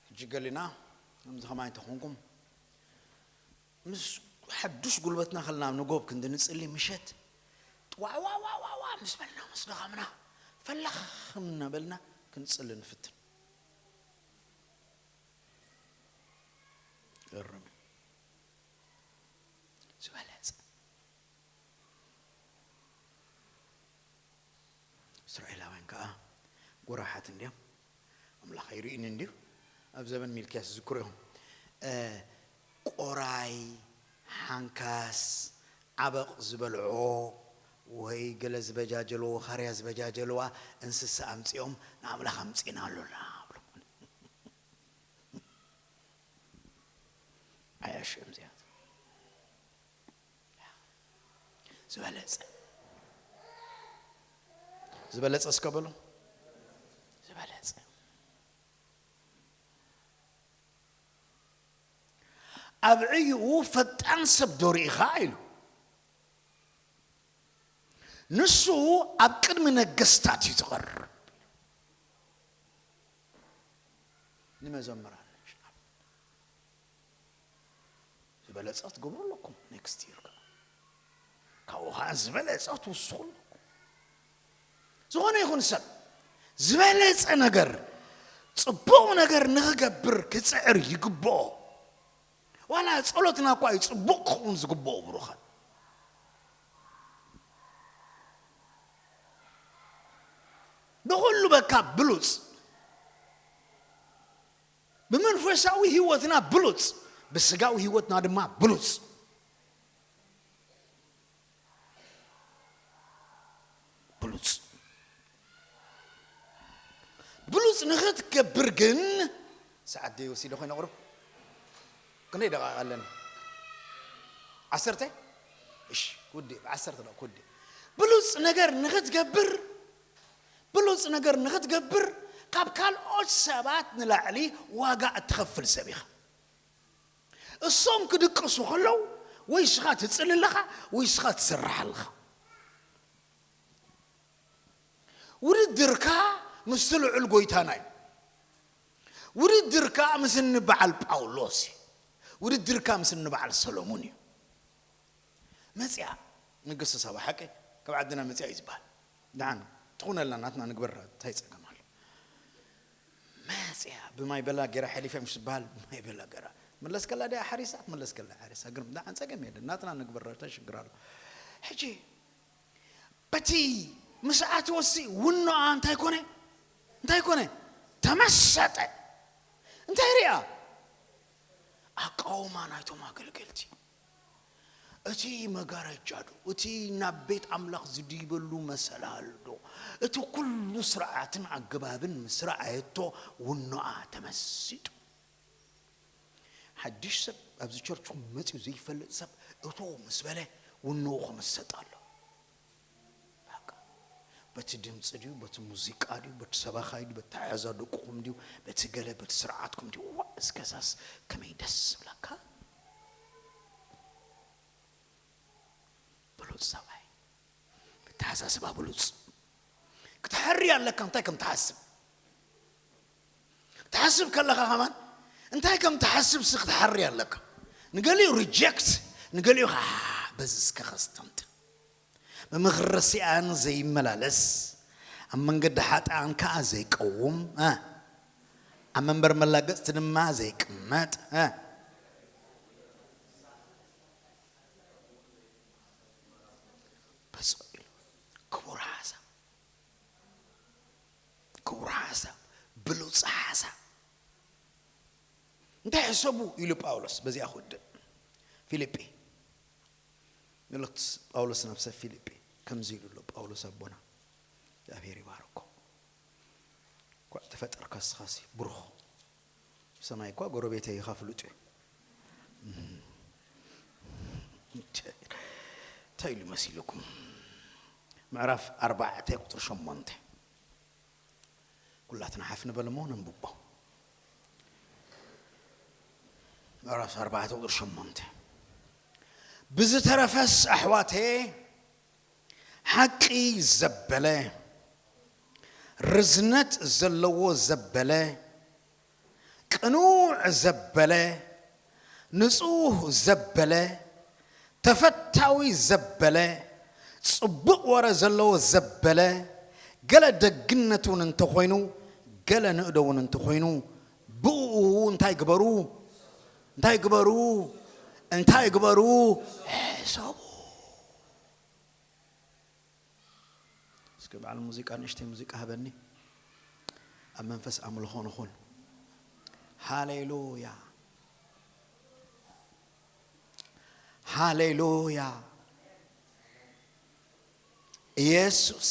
ሕጂ ገሊና ከምዚ ከማይ እንተኾንኩም፣ ምስ ሓዱሽ ጉልበትና ከለና ኣብ ንጎብ ክንዲ ንጽሊ ምሸት፣ ዋዋዋዋዋ ምስ በልና፣ ምስ ደኸምና፣ ፈለኽ እናበልና ክንጽሊ ንፍትን። እርም። ዝበለጸ። እስራኤላውያን ከኣ ጎራሓት እንድዮም። ኣምላኽ ኣይርእዩን እንድዩ። ኣብ ዘበን ሚልክያስ ዝዝክሩ እዮም። እ፣ ቆራይ፣ ሓንካስ፣ ዓበቕ ዝበልዖ፣ ወይ ገለ ዝበጃጀልዎ፣ ካርያ ዝበጃጀልዋ እንስሳ ኣምጺኦም ንኣምላኽ ኣምጺእና ኣሎና። ኣያሽም እዚኣት ዝበለጸ ዝበለጸ እስከ በሉ። ዝበለጸ ኣብ ዕይኡ ፈጣን ሰብ ዶ ርኢኻ ኢሉ። ንሱ ኣብ ቅድሚ ነገስታት እዩ ዝቐርብ። ንመዘምራን ዝበለጸ ክትገብሩ ኣለኩም። ኔክስት ይር ካብኡ ከዓ ዝበለጸ ክትውስኹ ኣለኩም። ዝኾነ ይኹን ሰብ ዝበለጸ ነገር፣ ጽቡቕ ነገር ንኽገብር ክጽዕር ይግብኦ። ዋላ ጸሎትና እኳ እዩ ጽቡቕ ክኸውን ዝግብኦ፣ ብሩኻት። ብኹሉ በካ ብሉጽ፣ ብመንፈሳዊ ህይወትና ብሉጽ፣ ብስጋዊ ህይወትና ድማ ብሉጽ። ብሉጽ ብሉጽ ንኽትገብር ግን፣ ሰዓት ደይ ወሲደ ኮይነ ቁሩብ ክንደይ ደቂቃ ኣለኒ? ዓሰርተ? እሺ፣ ክውዲ፣ ብዓሰርተ ደቂቃ ክውዲ። ብሉጽ ነገር ንኽትገብር፣ ብሉጽ ነገር ንኽትገብር ካብ ካልኦት ሰባት ንላዕሊ ዋጋ እትኸፍል ሰብ ኢኻ። እሶም ክድቅሱ ከለዉ ወይ ስኻ ትጽሊ ኣለኻ ወይ ስኻ ትስራሕ ኣለኻ። ውድድርካ ምስቲ ልዑል ጎይታና እዩ። ውድድርካ ምስ እኒ በዓል ጳውሎስ እዩ። ውድድርካ ምስ እኒ በዓል ሰሎሙን እዩ። መጽያ ንግስቲ ሳባ ሓቂ ካብ ዓድና መጽያ እዩ ዝበሃል። ደሓን ትኹነልና ናትና ንግበራ እንታይ ጸገም ኣሎ? መጽያ ብማይ በላ ገይራ ሓሊፈ ምስ ዝበሃል ብማይ በላ ገይራ መለስከላ ድያ ሓሪሳ መለስከላ ሓሪሳ ግርም ደሓን ጸገም የለን ናትና ንግበራ እንታይ ሽግር ኣሎ? ሕጂ በቲ ምስ ኣትወሲ ውኖኣ እንታይ ኮነ እንታይ ኮነ ተመሰጠ እንታይ ሪኣ ኣቃውማ ናይቶም ኣገልገልቲ እቲ መጋረጃ ዶ እቲ ናብ ቤት ኣምላኽ ዝድይበሉ መሰላል ዶ እቲ ኩሉ ስርዓትን ኣገባብን ምስ ረኣየቶ ውኖኣ ተመሲጡ ሓድሽ ሰብ ኣብዚ ቸርችኹም መፅዩ ዘይፈልጥ ሰብ እቶ ምስ በለ ውኖኡ ክምሰጥ ኣሎ በቃ በቲ ድምፂ ድዩ በቲ ሙዚቃ ድዩ በቲ ሰባኻይ ድዩ በቲ ተሓዛ ደቅኹም ድዩ በቲ ገለ በቲ ስርዓትኩም ድዩ ዋ እስከዛስ ከመይ ደስ ዝብለካ ብሉፅ ሰብኣይ ብተሓሳስባ ብሉፅ ክትሓሪ ኣለካ እንታይ ከም ትሓስብ ትሓስብ ከለኻ ከማን እንታይ ከም ትሓስብ ሲ ክትሓሪ ኣለካ ንገሊኡ ሪጀክት ንገሊኡ ከዓ በዚ እስከ ከስተምት ብምኽሪ ረሲኣን ዘይመላለስ ኣብ መንገዲ ሓጥኣን ከዓ ዘይቀውም ኣብ መንበር መላገፅቲ ድማ ዘይቅመጥ ብፁዕ ኢሉ ክቡር ሓሳብ ክቡር ሓሳብ ብሉፅ ሓሳብ እንታይ ሕሰቡ ኢሉ ጳውሎስ በዚኣ ክውድእ ፊልጲ መልእክት ጳውሎስ ናብ ሰብ ፊልጲ ከምዚ ኢሉ ኣሎ ጳውሎስ ኣቦና እግዚኣብሔር ይባርኮ ኳዕ ተፈጠርካ ስኻሲ ብሩኽ ሰማይ እኳ ጎረቤተይ ኢኻ ፍሉጥ እዩ እንታይ ኢሉ መሲልኩም ምዕራፍ ኣርባዕተ ቁፅሪ ሸሞንተ ኩላትና ሓፍ ንበል እሞ ነንብቦ ምዕራፍ ኣርባዕተ ቁፅሪ ሸሞንተ ብዝተረፈስ ኣሕዋተየ ሓቂ ዘበለ ርዝነት ዘለዎ ዘበለ ቅኑዕ ዘበለ ንጹህ ዘበለ ተፈታዊ ዘበለ ጽቡቕ ወረ ዘለዎ ዘበለ ገለ ደግነት እውን እንተኾይኑ ገለ ንእዶ እውን እንተኾይኑ ብኡ እንታይ ግበሩ እንታይ ግበሩ እንታይ ግበሩ ሕሰቡ እስኪ በዓል ሙዚቃ ንእሽተይ ሙዚቃ ሃበኒ ኣብ መንፈስ ኣምልኾ ንኹን ሃሌሉያ ሃሌሉያ ኢየሱስ።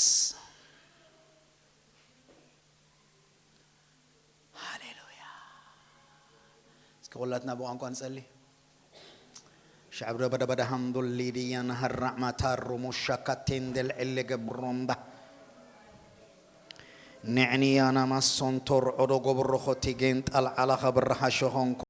ሃሌሉያ። እስኪ ኩላትና ብቋንቋ ንጸሊ። ሻዕብረ በደ በደ ሃምዱል ሊድያን ሀራዕ ማታሩ ሙሻካቴን ደል ዕለ ገብሮምባ ንዕንያና ማሶንቶር ዖዶ ጎብሮ ኾቲ ጌን ጣል ዓላ ኸብር ሓሸኾንኩ